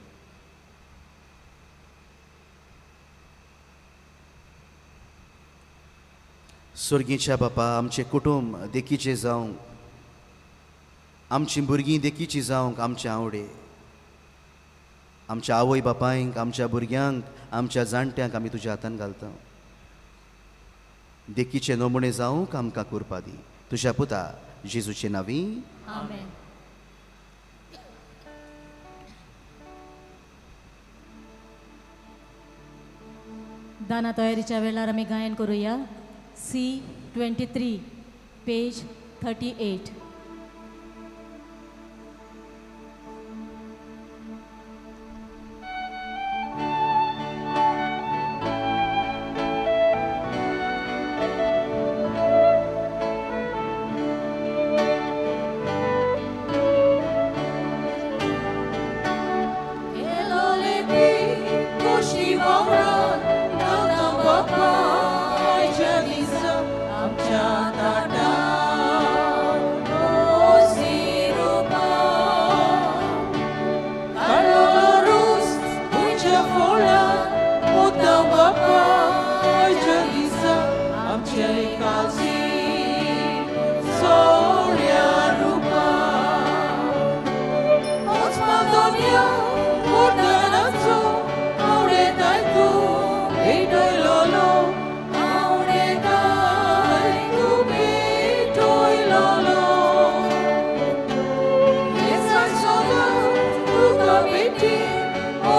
Speaker 2: स्वर्गीच्या बापा, आमचें कुटुंब देखीचें जावंक, आमचीं भुरगीं देखीचीं जावंक आमचे आवडे, आमच्या आवय बापायंक, आमच्या भुरग्यांक, आमच्या जाणट्यांक आमी तुज्या हातान घालता. देखीचे नमुने जावंक आमकां कृपा दी. तुज्या पुता जेजूचे नांवी
Speaker 1: आमेन. दाना तयारीच्या वेळार आमी गायन करूया. C 23 page 38.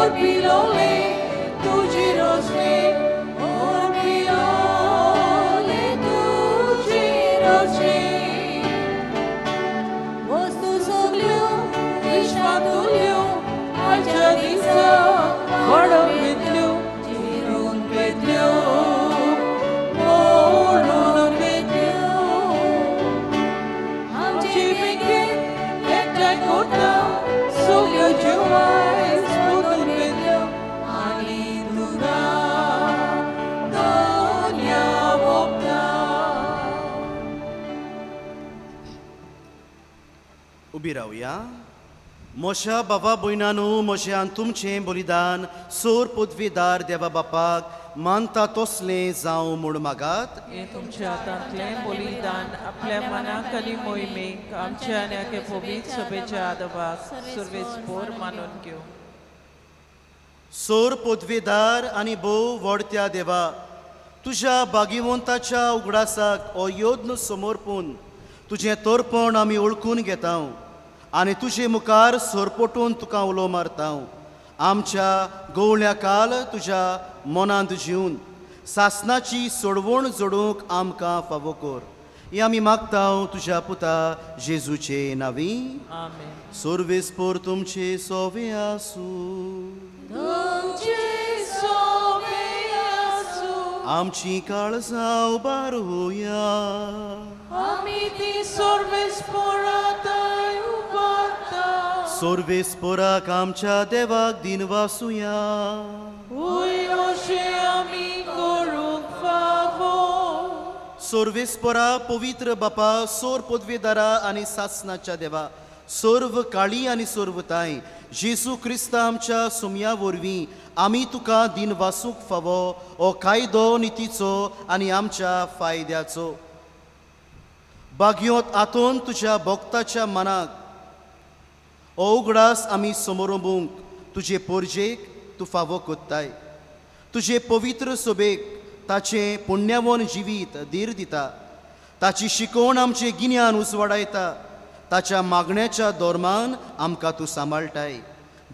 Speaker 4: Or below, tu giros. विश्वांतल्यो आयच्या दिसा वाडोवन जिरून वेतल्यो मोडून वेतल्यो आमची बेगीन एकठांय करता सगळ्यो जिवाय स्फुटून वेतल्यो आनी तुका दोन्या वोपता.
Speaker 2: उबी रावया. मोशा बाबा भयणानू म्हज्यान तुमचें बलिदान सोर पदवीदार देवा बापाक मानता तसलें जावं म्हूण मागात.
Speaker 4: हें तुमच्या हातांतलें बलिदान आपल्या मनाक आनी मोहिमेक आमच्या आनी आखे पवित्र सभेच्या आदवाक सुर्वेस्पोर मानून घेवं.
Speaker 2: सोर पदवीदार आनी भोव व्हडत्या देवा, तुज्या भागिवंताच्या उगडासाक हो यत्न समर्पून तुजें तर्पण आमी वळखून घेता आनी तुजे मुखार सरपटून तुका उलो मारता. आमच्या गवळ्या काल तुज्या मनांत जिवन सासनाची सोडवण जोडूंक आमकां फावो कर, हें आमी मागता तुज्या पुता जेजूचे नांवी.
Speaker 4: आमेन.
Speaker 2: सोर्वेस्पोर तुमचे सोवे आसूं.
Speaker 4: तुमचे सोवे आसूं.
Speaker 2: आमची काळजां उबारुया.
Speaker 4: आमी ती सोर्वेस्पोराताय उबारता.
Speaker 2: सोर्वेस्पोराक आमच्या देवाक दिनवासुया.
Speaker 4: उय अशें आमी करूंक फावो.
Speaker 2: सोर्वेस्पोरा पवित्र बापा, सोर पदवेदारा आनी सासनाच्या देवा, सर्व काळी आनी सर्वताय जेजू क्रिस्ता आमच्या सुमया वरवीं आमी तुका दिनवासूंक फावो हो कायदो नितीचो आनी आमच्या फायद्याचो. बागयोत आतोन तुज्या भक्ताच्या मनाक हो उगडास आमी समोरंबूंक तुजे पोरजेक तूं फावो कोत्ताय. तुजे पवित्र सोबेक ताचें पुण्यावन जिवीत धीर दिता, ताची शिकवण आमचें गिन्यान उजवाडायता, ताच्या मागण्याच्या धर्मान आमकां तूं सांबाळटाय.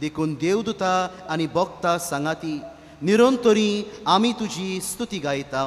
Speaker 2: देखून देवदूता आनी भक्ता सांगाती निरंतरी आमी तुजी स्तुती गायता.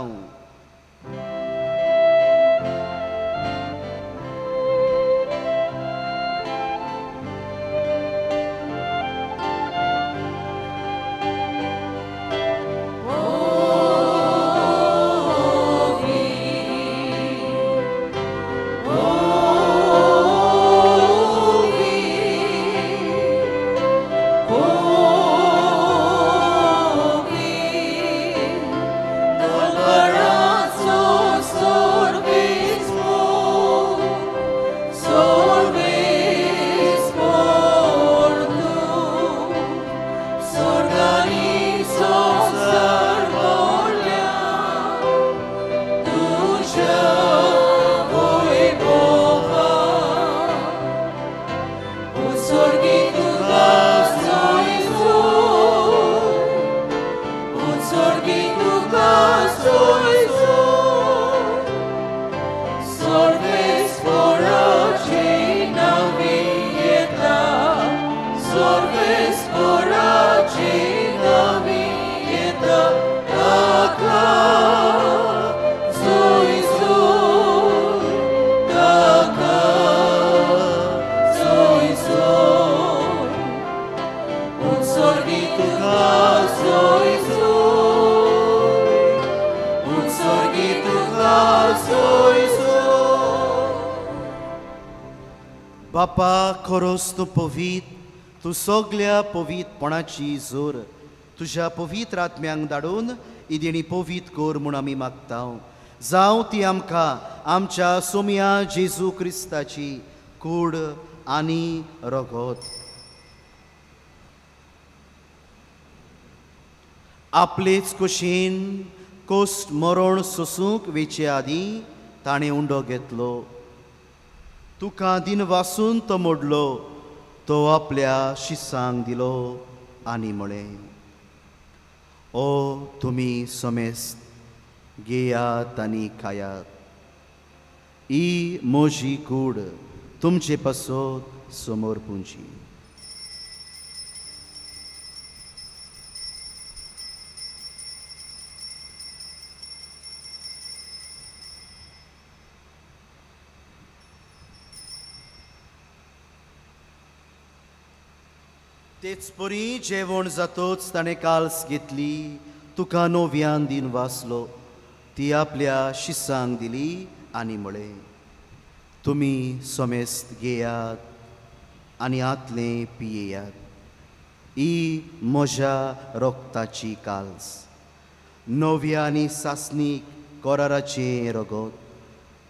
Speaker 2: बापा खरोच तूं पवीत, तूं सगल्या पवीतपणाची जोर तुज्या पवित्र आत्म्यांक धाडून ही देणी पवीत कर म्हूण आमी मागता. जावं ती आमकां आमच्या सोम्या जेजू क्रिस्ताची कूड आनी रगत. आपलेच कुशीन कोस्ट मरण सोसूंक वेचे आदीं ताणें उंडो घेतलो, तुका दिन वासून तो मोडलो, तो आपल्या शिसांक दिलो आनी म्हळें, ओ तुमी समेस्त घेयात आनी खायात, ही म्हजी कूड तुमचे पासत समोर पुंजी. तेच परी जेवण जातोच ताणें काल्स घेतली, तुका नव्यान दिन वाचलो, ती आपल्या शिसांक दिली आनी म्हळें, तुमी समेस्त घेयात आनी आतलें पियेयात, ही म्हज्या रोगताची काल्स, नव्या आनी सासणीक कराराचें रगत,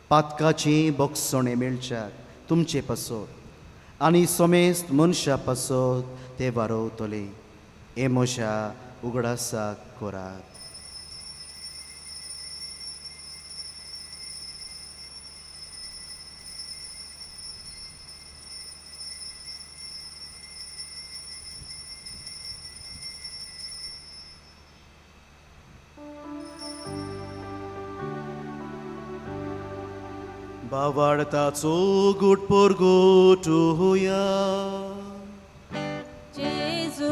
Speaker 2: पातकाचें बक्षणें मेळच्याक तुमचे पासत आनी समेस्त मनशा पासत ते वारवतले, हे म्हज्या उगडासाक करात. बावाडताचो गुट पोरगोटुया.
Speaker 1: जेजू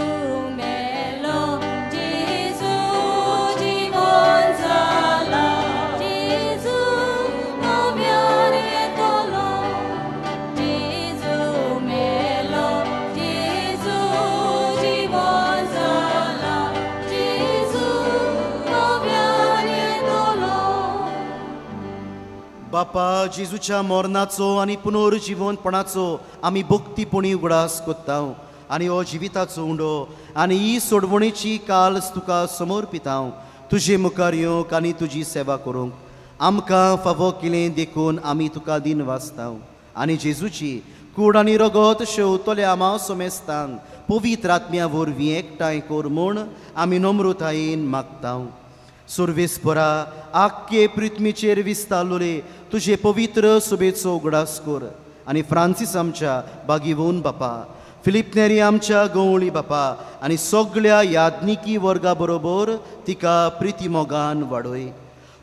Speaker 1: मेलो, जेजू जिवन जाला, जेजू नव्यान येतलो, जेजू मेलो, जेजू जिवन जाला, जेजू नव्यान येतलो.
Speaker 2: बापा, जेजूच्या मरणाचो आनी पुनर्जिवनपणाचो आमी भक्तीपणी उगडास कोत्ता आनी हो जिविताचो उंडो आनी ही सोडवणेची काल्स तुका समर्पितां, तुजे मुखार येवंक आनी तुजी सेवा करूंक आमकां फावो केलें देखून आमी तुका दिन वाचता आनी जेजूची कूड आनी रगत शेवतल्या आमा समेस्तांक पवित्र आत्म्या वरवीं एकठांय कर म्हूण आमी नम्रतायेन मागता. सुर्वेस्परा, आख्खे पृथ्वीचेर विस्तारलोले तुजे पवित्र सुबेचो उगडास कर आनी फ्रांसीस आमच्या बागीवोन बापा, फिलीप नेरी आमच्या गवळी बापा आनी सगळ्या याज्ञिकी वर्गा बरोबर तिका प्रितीमोगान वाडय.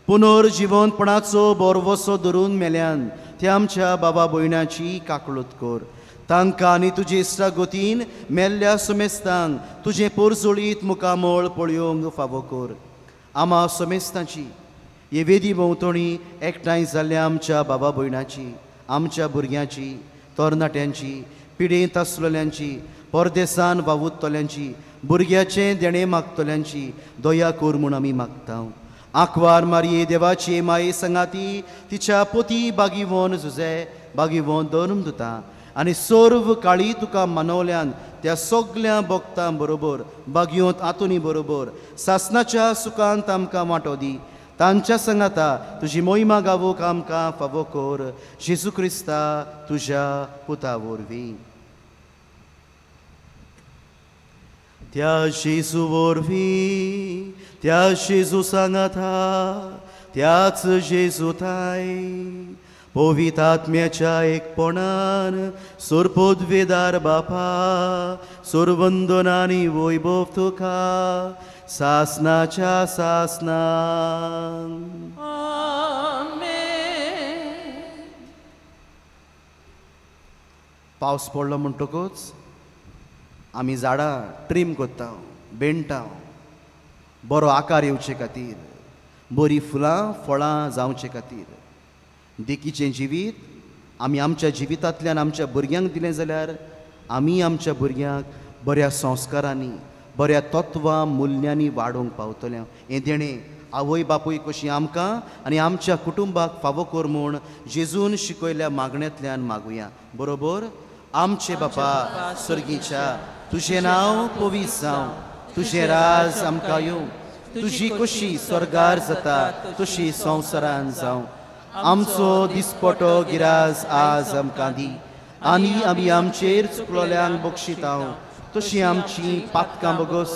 Speaker 2: पुनर्जिवनपणाचो बोरवसो धरून मेल्यान त्या आमच्या बाबा भयणाची काकळूत कर, तांकां आनी तुजे इश्टागतीन मेल्ल्या समेस्तांक तुजें पोरजोळीत मुखामळ पळोवंक फावो कर. आमा समेस्तांची हे वेदी भोंवतणी एकठांय जाल्ल्या आमच्या बाबा भयणाची, आमच्या भुरग्यांची, तरणाट्यांची, पिडेंत आसलेल्यांची, परदेसान वावुरतल्यांची, भुरग्याचें देणें मागतल्यांची दया कर म्हूण आमी मागता. आंकवार मारये देवाचे माये संगाती तिच्या पोती बागीवन जुजे बागीवन धर्मदुता आनी सर्व काळी तुका मानवल्यान त्या सगल्या भक्तां बरोबर बागयोंत आतोनी बरोबर सासनाच्या सुखांत आमकां वांटो दी. तांच्या संगाता तुजी मोहिमा गावोक आमकां फावो कर, जेजू क्रिस्ता तुज्या पुता वरवीं. त्या जेजू वरवीं, त्या जेजू सांगाता, त्याच जेजू थाय पवित्र आत्म्याच्या एकपणान सोरपोदवेदार बापा सोरवंदनानी वैभव तुका सासनाच्या सासनान. पावस पडलो म्हणटकूच आमी झाडां ट्रीम करता, बेणटा, बरो आकार येवचे खातीर, बरीं फुलां फळां जावचे खातीर. देखीचें जिवीत आमी आमच्या जिवितांतल्यान आमच्या भुरग्यांक दिलें जाल्यार आमी आमच्या भुरग्यांक बऱ्या संस्कारांनी, बऱ्या तत्वां मुल्यांनी वाडोवंक पावतले. हें देणें आवय बापूय कशी आमकां आनी आमच्या कुटुंबाक फावो कर म्हूण जेजून शिकयल्ल्या मागण्यांतल्यान मागुया. बरोबर. आमचे बापा सर्गीच्या, तुजें नांव पवित्र जावं, तुजें राज आमकां येवं, तुजी कशी स्वर्गार जाता तशी संवसारान जावं. आमचो दिसपटो गिराज आज आमकां दी आनी आमी आमचेर चुकलोल्यांक बक्षितांव तशी आमची पातकां बगस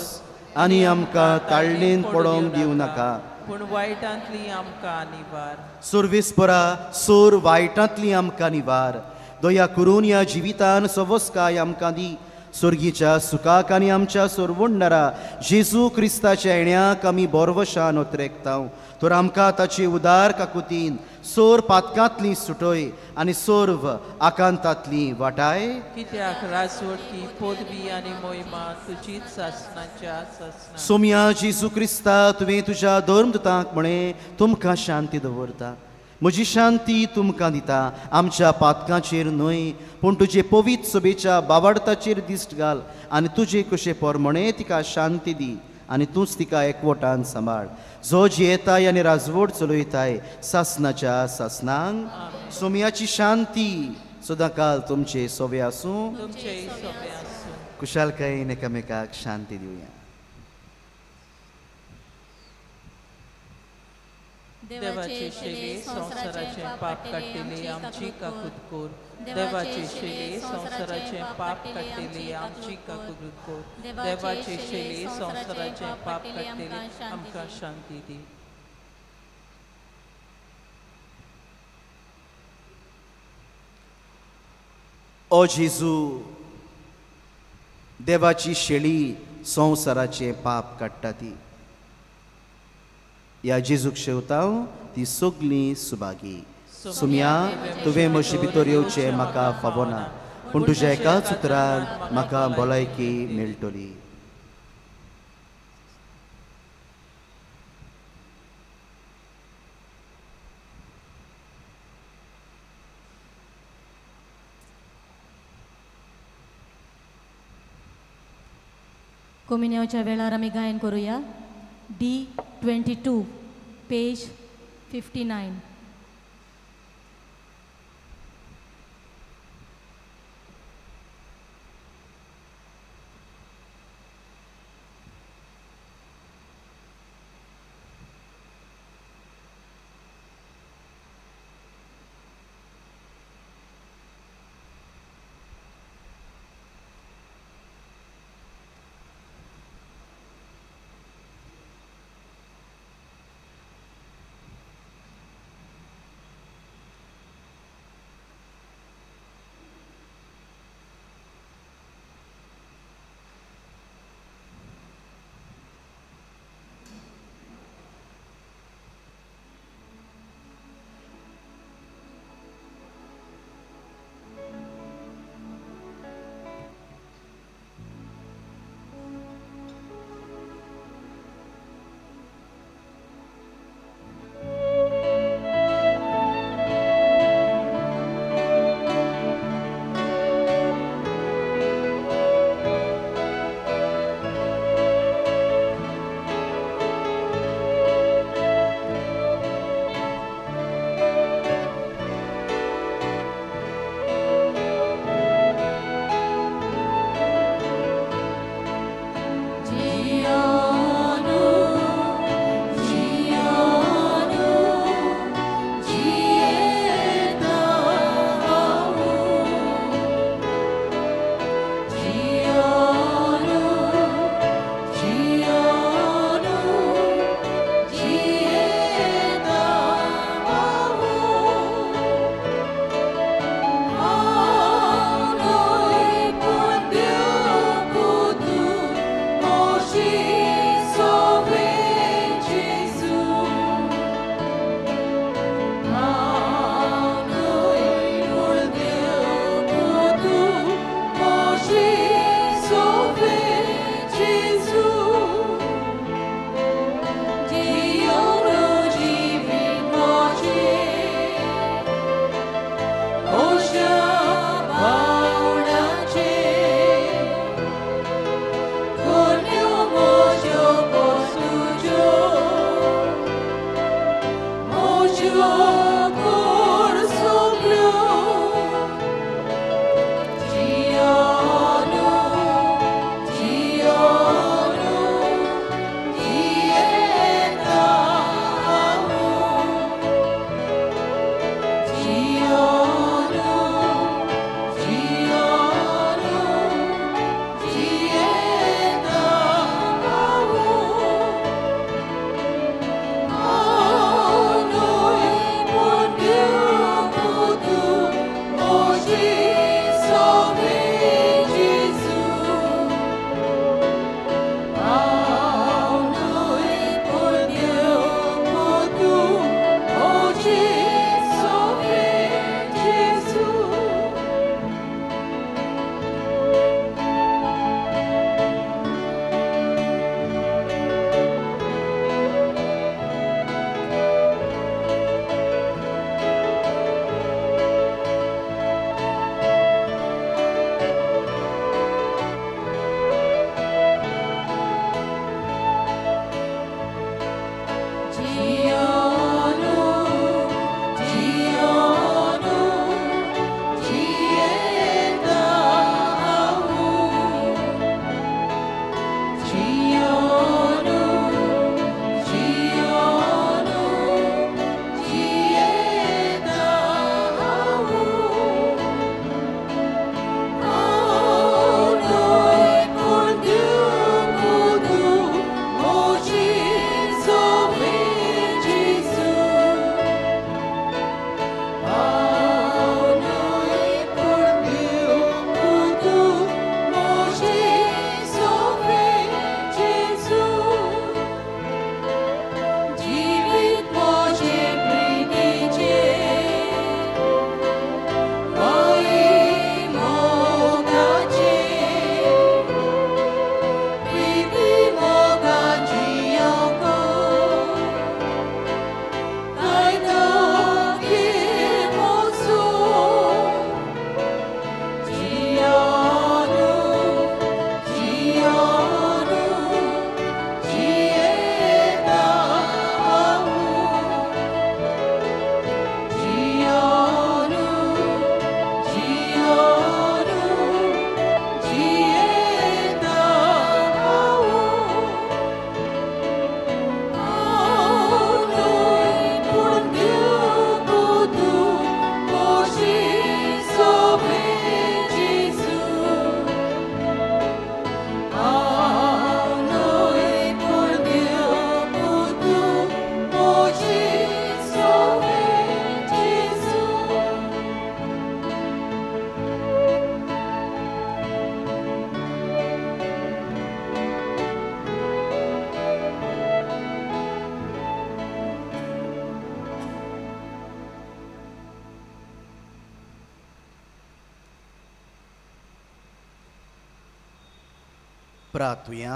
Speaker 2: आनी आमकां ताळणेन पडोवंक दिवं नाका,
Speaker 4: पूण वायटांतली आमकां निवार.
Speaker 2: सुर्वेस्परा, सोर वायटांतली आमकां निवार. दया करून ह्या जिवितान सवस्काय आमकां दी. स्वर्गीच्या सुखाक आनी आमच्या सोरवणदारा जेजू क्रिस्ताच्या येण्याक आमी बोरवशान ओतरेकतांव. तर आमकां ताचे उदार काकुतीन सोर पातकांतली सुटय आनी सर्व आकांतांतली वाटाय.
Speaker 4: कित्याक राजवटकी पदवी आनी मोहिमा तुजीच सासनाच्या सासना.
Speaker 2: सोम्या जेजू क्रिस्ता, तुवें तुज्या धर्मदूतांक म्हळें, तुमकां शांती दवरता, म्हजी शांती तुमकां दिता, आमच्या पातकांचेर न्हय पूण तुजे पवित्र सभेच्या बावाडताचेर दिश्ट घाल आनी तुजे कशे प्रमाणे तिका शांती दी आनी तूंच तिका एकवटान सांबाळ. जो जियेताय आनी राजवट चलयताय सासनाच्या सासनांक. सोमयाची शांती सदांकाल तुमचे सोवे आसूं. कुशालकायेन एकामेकाक शांती दिवया.
Speaker 4: देवाचे शेले संवसाराचे पाप काडटली आमची काकूत कर. देवाचे शेले संवसाराचे पाप काडटली आमची काकूत कर. देवाचे शेले संवसाराचे पाप काडटली आमकां शांती दी.
Speaker 2: ओ जेजू, देवाची शेळी संवसाराचे पाप काडटा ती. ह्या जेजूक शेवताव ती सगळीं सुभागी. सुमया, तुवें म्हजे भितर येवचें म्हाका फावना, पूण तुज्या एकाच उतरान म्हाका भलायकी मेळटली.
Speaker 1: कोमिन्याच्या वेळार आमी गायन करुया. D 22 page 59.
Speaker 2: प्रार्थुया.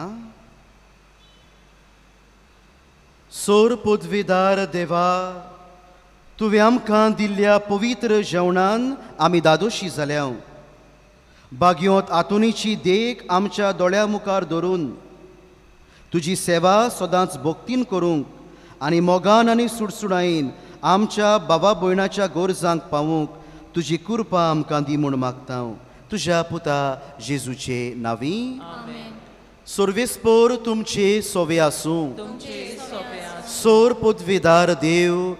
Speaker 2: सोर पदवीदार देवा, तुवें आमकां दिल्ल्या पवित्र जेवणान आमी दादोशी जाल्या. बागयोंत आतोनीची देख आमच्या दोळ्या मुखार धरून तुजी सेवा सदांच भक्तीन करूंक आनी मोगान आनी सुडसुडायेन आमच्या बाबा भयणाच्या गरजांक पावूंक तुजी कृपा आमकां दी म्हूण मागता, तुज्या पुता जेजूचे नांवी. सर्वेस्पोर तुमचे सोवे आसूं. सोर पदवीदार देव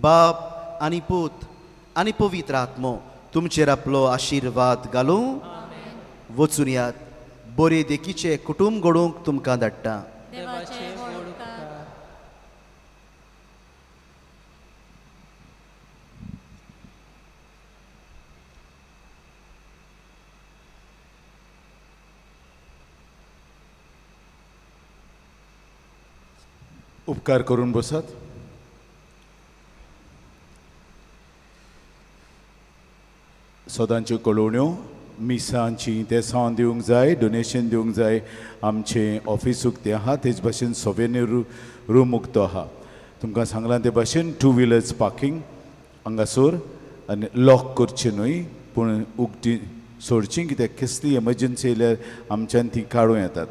Speaker 2: बाप आनी पूत आनी पवित्र आत्मो तुमचेर आपलो आशिर्वाद घालूं. वचून यात, बरे देखीचे कुटुंब घडोवंक तुमकां धाडटा.
Speaker 6: उपकार करून बसात. सदांच्यो कळोवण्यो, मिसांची तेसांव दिवंक जाय, डोनेशन दिवंक जाय. आमचें ऑफीस उक्तें आहा, तेच भाशेन सोवेनीर रूम उक्तो आहा. तुमकां सांगलां ते भाशेन टू व्हिलर्स पार्किंग हांगासर आनी लॉक करचें न्हय, पूण उक्ती सोडची, कित्याक कसली एमर्जन्सी येयल्यार आमच्यान ती काडूं येतात.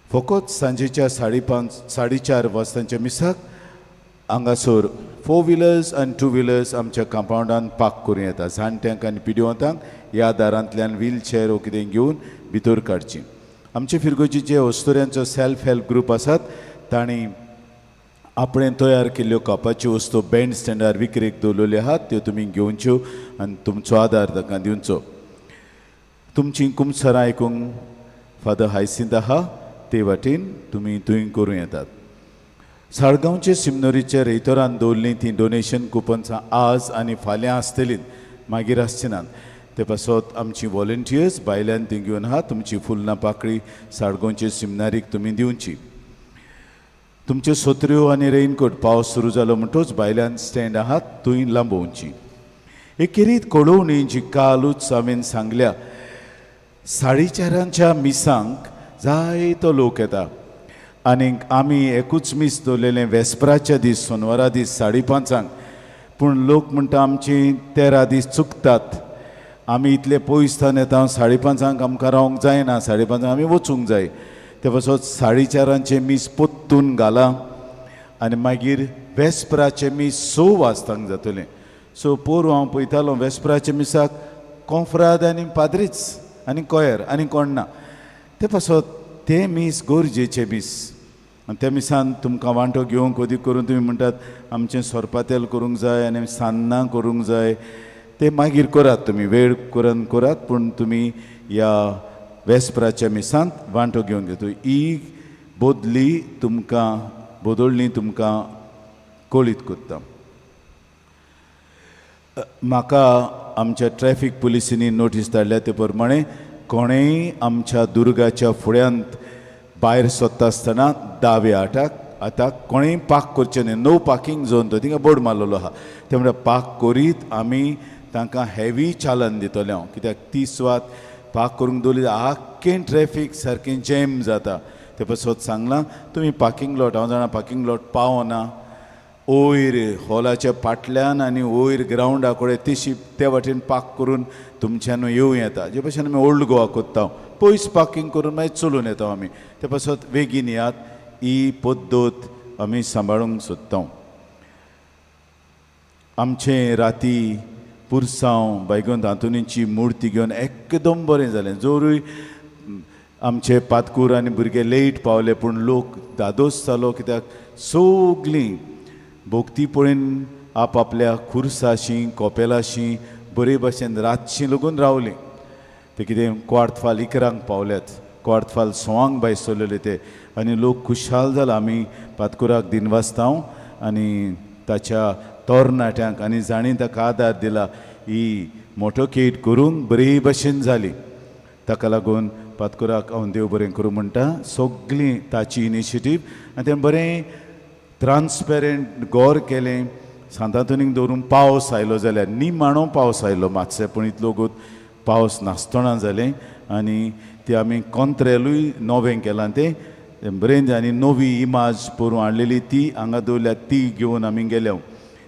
Speaker 6: फकत सांजेच्या 5:30 4:30 वाजतांच्या मिसाक हांगासर 4 व्हिलर्स आनी 2 व्हिलर्स आमच्या कंपावंडान पार्क करूं येता. जाणट्यांक आनी पिडिवंतांक ह्या दारांतल्यान व्हीलचेअर वो कितें घेवन भितर काडची. आमचे फिरगोजीचे अस्तुऱ्यांचो सेल्फ हेल्प ग्रूप आसात, तांणी आपणें तयार केल्ल्यो कापाच्यो वस्तू बँड स्टँडार विक्रेक दवरलेल्यो आहात, त्यो तुमी घेवच्यो आनी तुमचो आदार तांकां दिवचो. तुमचीं कुमसरां आयकूंक फादर हायसिंत आहा, ते वाटेन तुमी थंय करूं येतात. साळगांवचे सिमनोरीचे रेयतोरान दवरलीं तीं डोनेशन कुपन्सां आज आनी फाल्यां आसतलीं, मागीर आसचे नात. ते पासत आमची वॉलंटियर्स भायल्यान ती घेवन आहा. तुमची फुलना पाकळी साळगांवचे सिमनारीक तुमी दिवची. तुमच्यो सोत्र्यो आनी रेनकोट पावस सुरू जालो म्हणटोच भायल्यान स्टँड आहात थंय लांबोवची. एक खेरीत कळोवणी जी कालूच हांवें सांगल्या, 4:30 मिसांक जायतो लोक येता आनीक आमी एकूच मीस दवरलेलें वेस्पराच्या दीस, सोनवारा दीस 5:30. पूण लोक म्हणटा आमची 13 दीस चुकतात, आमी इतले पयस थावन येता, 5:30 आमकां रावंक जायना, 5:30 आमी वचूंक जाय. ते पासत 4:30 मीस पोत्तून घालां आनी मागीर वेस्पराचें मीस 6 वाजतांक जातलें. सो पोरूं हांव पळयतालो वेस्पराच्या मिसाक कोंफ्राद आनी पाद्रीच आनी कोयर आनी कोण ना. ते पासत तें मीस गरजेचें मीस आनी त्या मिसान तुमकां वांटो घेवंक अदीक करून तुमी म्हणटात आमचें सोरपातेल करूंक जाय आनी सान्नां करूंक जाय, ते मागीर करात, तुमी वेळ करून करात, पूण तुमी ह्या वेस्पराच्या मिसांत वांटो घेवन घेता. ही बदली तुमकां बदलणी तुमकां कळीत करता. म्हाका आमच्या ट्रॅफीक पुलिसांनी नोटीस धाडल्या ते प्रमाणे कोणेय आमच्या दुर्गाच्या फुड्यांत भायर सोदता आसतना दावे हाताक आतां कोणेय पार्क करचें न्हय, नो पार्किंग झोन तो थिंगा बोर्ड मारलेलो आहा. ते म्हणल्यार पार्क करीत आमी तांकां हेवी चालन दितले हांव, कित्याक ती सुवात पार्क करूंक दवरली आख्खें ट्रॅफीक सारकें जॅम जाता. ते पासत सांगलां तुमी पार्किंग लॉट, हांव जाणा पार्किंग लॉट पावना, वयर हॉलाच्या फाटल्यान आनी वयर ग्रावंडा कडेन तिशी ते वाटेन पार्क करून तुमच्यान येवं येता. जे भशेन आमी ओल्ड गोवा कोत्ता, पयस पार्किंग करून मागीर चलून येता आमी. ते पासत बेगीन येयात, ही पद्दत आमी सांबाळूंक सोदता. आमचें राती पुरसांव बायगोन दांतोनीची मुर्ती घेवन एकदम बरें जालें. जोरूय आमचे पातकूर आनी भुरगे लेट पावले, पूण लोक दादोस जालो, कित्याक सगळीं भोक्ती पळोवन आपआपल्या खुर्साशी कोपेलाशी बरे भशेन रातशी लागून रावलीं. ते कितें क्वार्त फाल 11 पावल्यात, क्वार्त फाल 6 भायर सरलेले ते, आनी लोक खुशाल जाला. आमी पातकुराक दिनवासतांव आनी ताच्या तरणाट्यांक आनी जांणी ताका आदार दिला. ही मोटोकेट करूंक बरे भशेन जाली. ताका लागून पातकुराक हांव देव बरें करूं म्हणटा. सगळीं ताची इनिशिएटीव आनी तें बरें ट्रान्सपेरंट गौर केलें. सांतांतोनीक दवरून पावस आयलो जाल्यार निमाणो पावस आयलो मातशें, पूण इतलो गोत पावस नासतना जालें आनी ती आमी कोंत्रेलूय नवें केलां तें बरें आनी नवी इमाज पोरूं हाडलेली ती हांगा दवरल्या ती घेवन आमी गेल्या.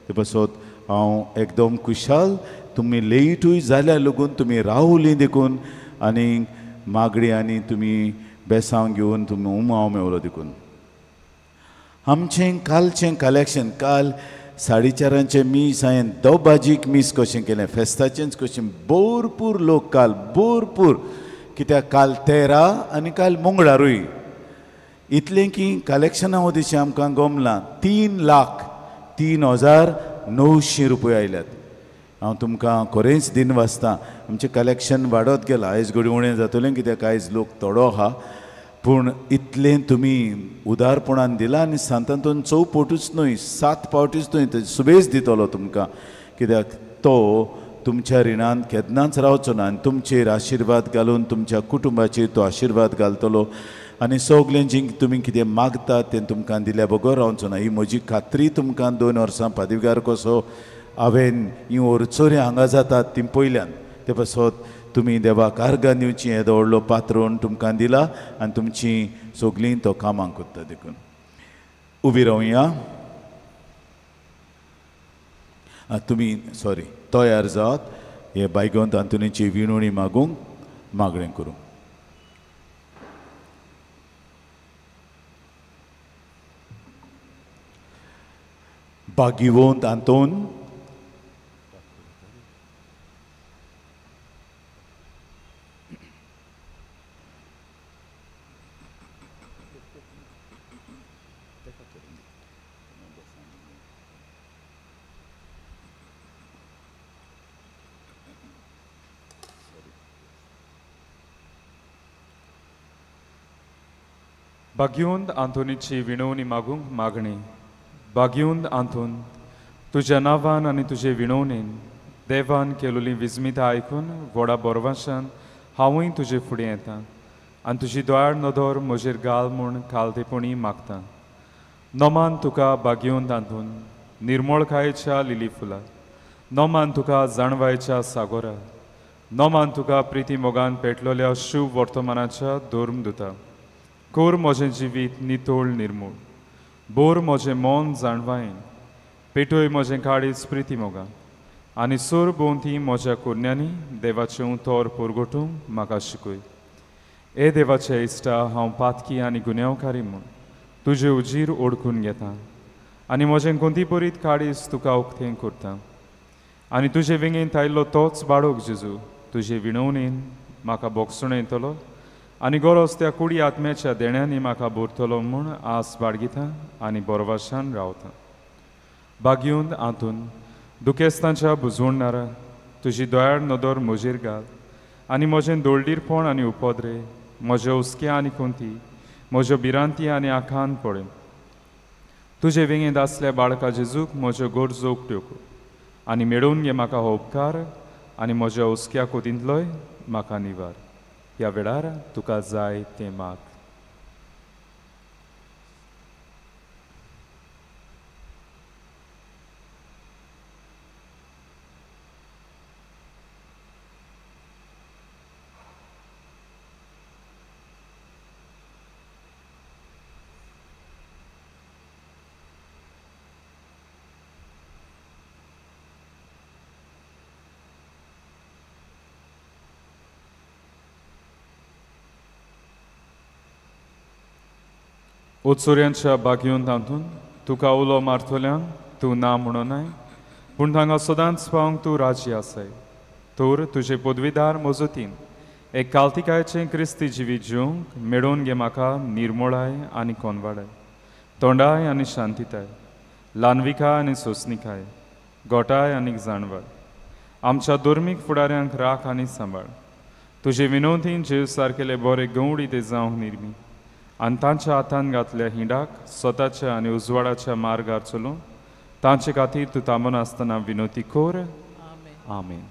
Speaker 6: ते पासत हांव एकदम खुशाल तुमी लेटूय जाल्यार लागून तुमी रावली देखून आनी मागणी आनी तुमी बेसांव घेवन तुमी उमाव मेवलो देखून. आमचें कालचें कलेक्शन काल 4:30 मीस हांवें दबाजीक मीस कशें केलें फेस्ताचेंच कशें भरपूर लोक काल भरपूर कित्याक काल 13 आनी काल मंगळारूय इतलें की कलेक्शना वदिशें आमकां गमलां 3,03,900 रुपया आयल्यात. हांव तुमकां खरेंच दिन वाचता आमचें कलेक्शन वाडत गेलां. आयज घडये उणें जातलें कित्याक आयज लोक थोडो आहा पूण इतलें तुमी उदारपणान दिलां आनी सांतांतून 4 पावटीच न्हय 7 पावटीच न्हय सुबेज दितलो तुमकां कित्याक तो तुमच्या रिणान केन्नाच रावचो ना आनी तुमचेर आशिर्वाद घालून तुमच्या कुटुंबाचेर तो आशिर्वाद घालतलो आनी सगळें जी तुमी कितें मागतात तें तुमकां दिल्या बगर रावचो ना. ही म्हजी खात्री तुमकां 2 वर्सां पादविगार कसो हांवें ही ओरचोरी हांगा जातात ती पयल्यान ते पासत तुमी देवाक आर्गां दिवची येदो व्हडलो पात्रोन तुमकां दिला आनी तुमची सगळीं तो कामां करता देखून उबी रावया. तुमी सॉरी तयार जावत हे बायगोंत आंतोनीची विणवणी मागूंक मागणें करूंक. बागिवंत आंतोन
Speaker 7: बागिवंत आंतोनीची विणवणी मागूंक मागणी. बागिवंत आंतोन तुज्या नांवान आनी तुजे विणवणेन देवान केलोली विस्मिता आयकून व्हडा बोरवाशान हांवूय तुजे फुडें येता आनी तुजी दोयाळ नदर म्हजेर घाल म्हूण खालतेपणी मागता. नमान तुका बागिवंत आंतोन निर्मळकायेच्या लिली फुला, नमान तुका जाणवायच्या सागोरा, नमान तुका प्रिती मोगान पेटलोल्या शुभ वर्तमानाच्या धर्मदुता. कोर म्हजें जिवीत नितोळ निर्मूळ, बोर म्हजें मन जाणवायेन, पेटोय म्हजें काळीज प्रिती मोगान आनी सोर भोंवती म्हज्या कुरण्यांनी देवाचें उतर परगटूंक म्हाका शिकय. ए देवाचे इश्टा हांव पातकी आनी गुन्यांवकारी म्हूण तुजे उजीर ओडकून घेता आनी म्हजें गोंदीपरीत काळीज तुका उक्तें करता आनी तुजे वेंगेंत आयिल्लो तोच बाळक जेजू तुजे विणवणेन म्हाका बोगसुणो येतलो आनी गरज त्या कुडी आत्म्याच्या देण्यांनी म्हाका भरतलो म्हूण आस बाळगिता आनी बोरवाशान रावता. बागिवंत आंतून दुखेस्तांच्या बुजवणारा तुजी दयाळ नदर म्हजेर घाल आनी म्हजें दोळडीरपण आनी उपद्रे म्हजे हुस्के आनी कोंती म्हज्यो भिरांती आनी आखान पळय. तुजे वेंगेंत आसल्या बाळका जेजूक म्हज्यो गरजो उक्त्यो कर आनी मेळोवन घे म्हाका हो उपकार आनी म्हज्या हुस्क्या कोतींतलोय म्हाका निवार. ह्या वेळार तुका जाय तें माग. ओचोऱ्यांच्या बागयोन तातूंत तुका उलो मारतल्यांक तूं ना म्हणोनाय पूण तांकां सदांच पावंक तूं राजी आसाय. तर तुजे पदवीदार मजतीन एक कालतिकायचें क्रिस्ती जिवीत जिवंक मेळोवन घे म्हाका निर्मोळाय आनी कोनवाडाय, तोंडाय आनी शांतिताय, ल्हानविकाय आनी सोंसणिकाय, गोटाय आनी जाणवाय. आमच्या धर्मीक फुडाऱ्यांक राख आनी सांबाळ. तुजे विनोदीन जीव सारकेले बरे गंवडी ते जावंक निर्मी आनी तांच्या हातान घातल्या हिंडाक स्वताच्या आनी उजवाडाच्या मार्गार चलून तांचे खातीर तूं थांबनासतना विनोती कर. आमेन.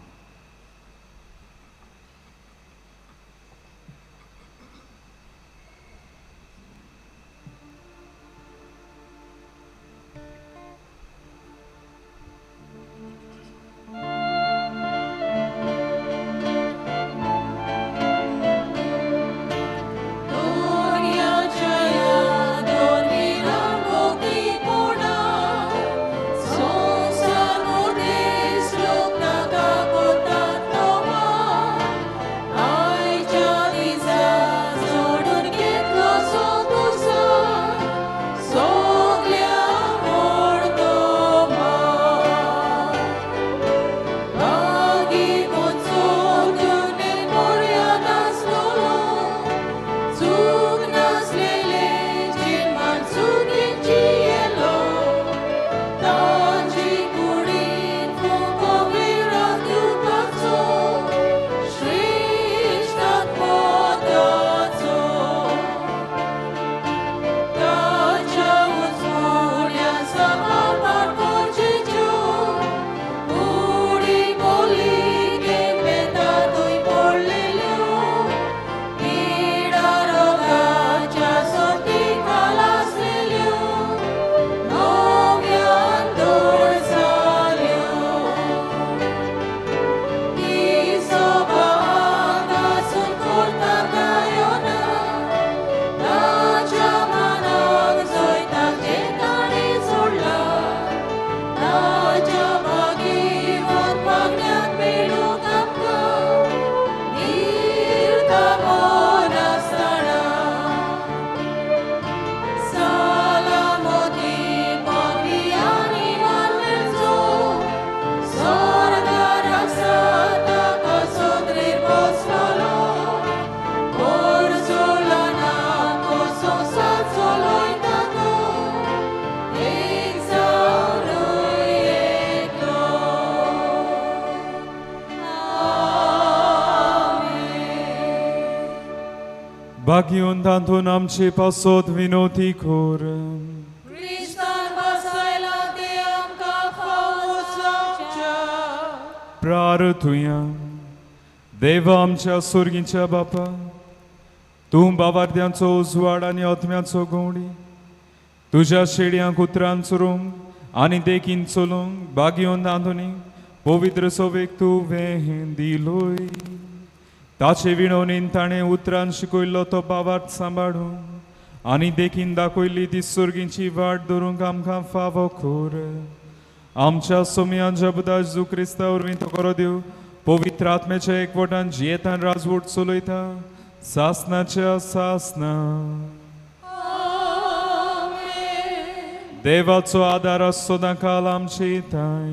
Speaker 7: बागीवन तातूंत आमचे पासत विनोती कोर. प्रार्थुया. देवा आमच्या सुर्गीच्या बापा, तूं बावार्द्यांचो उजवाड आनी आत्म्याचो गवडी, तुज्या शेडयांक उतरान चोरूंक आनी देखीन चलूंक बागीवन तातूंनी पवित्र सवेक तुवें दिलोय. ताचे विणवणीन ताणें उतरान शिकयल्लो तो बावार्थ सांबाळूंक आनी देखीन दाखयल्ली ती सुर्गींची वाट धरूंक आमकां फावो कोर. आमच्या सोमयान जबदा जेजू क्रिस्ता वरवीं तो करो देव पवित्र आत्म्याच्या एकवटान जियेतान राजवट चलयता सासनाच्या सासना. देवाचो आदार आसचो सदांकाळ आमचे ताय.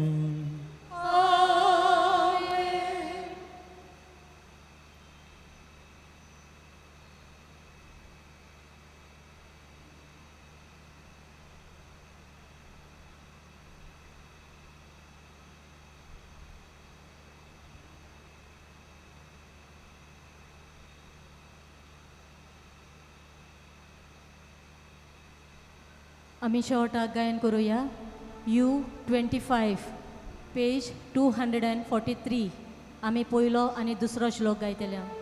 Speaker 1: आमी शेवटाक गायन करुया U 25 page 243. आमी पयलो आनी दुसरो श्लोक गायतले.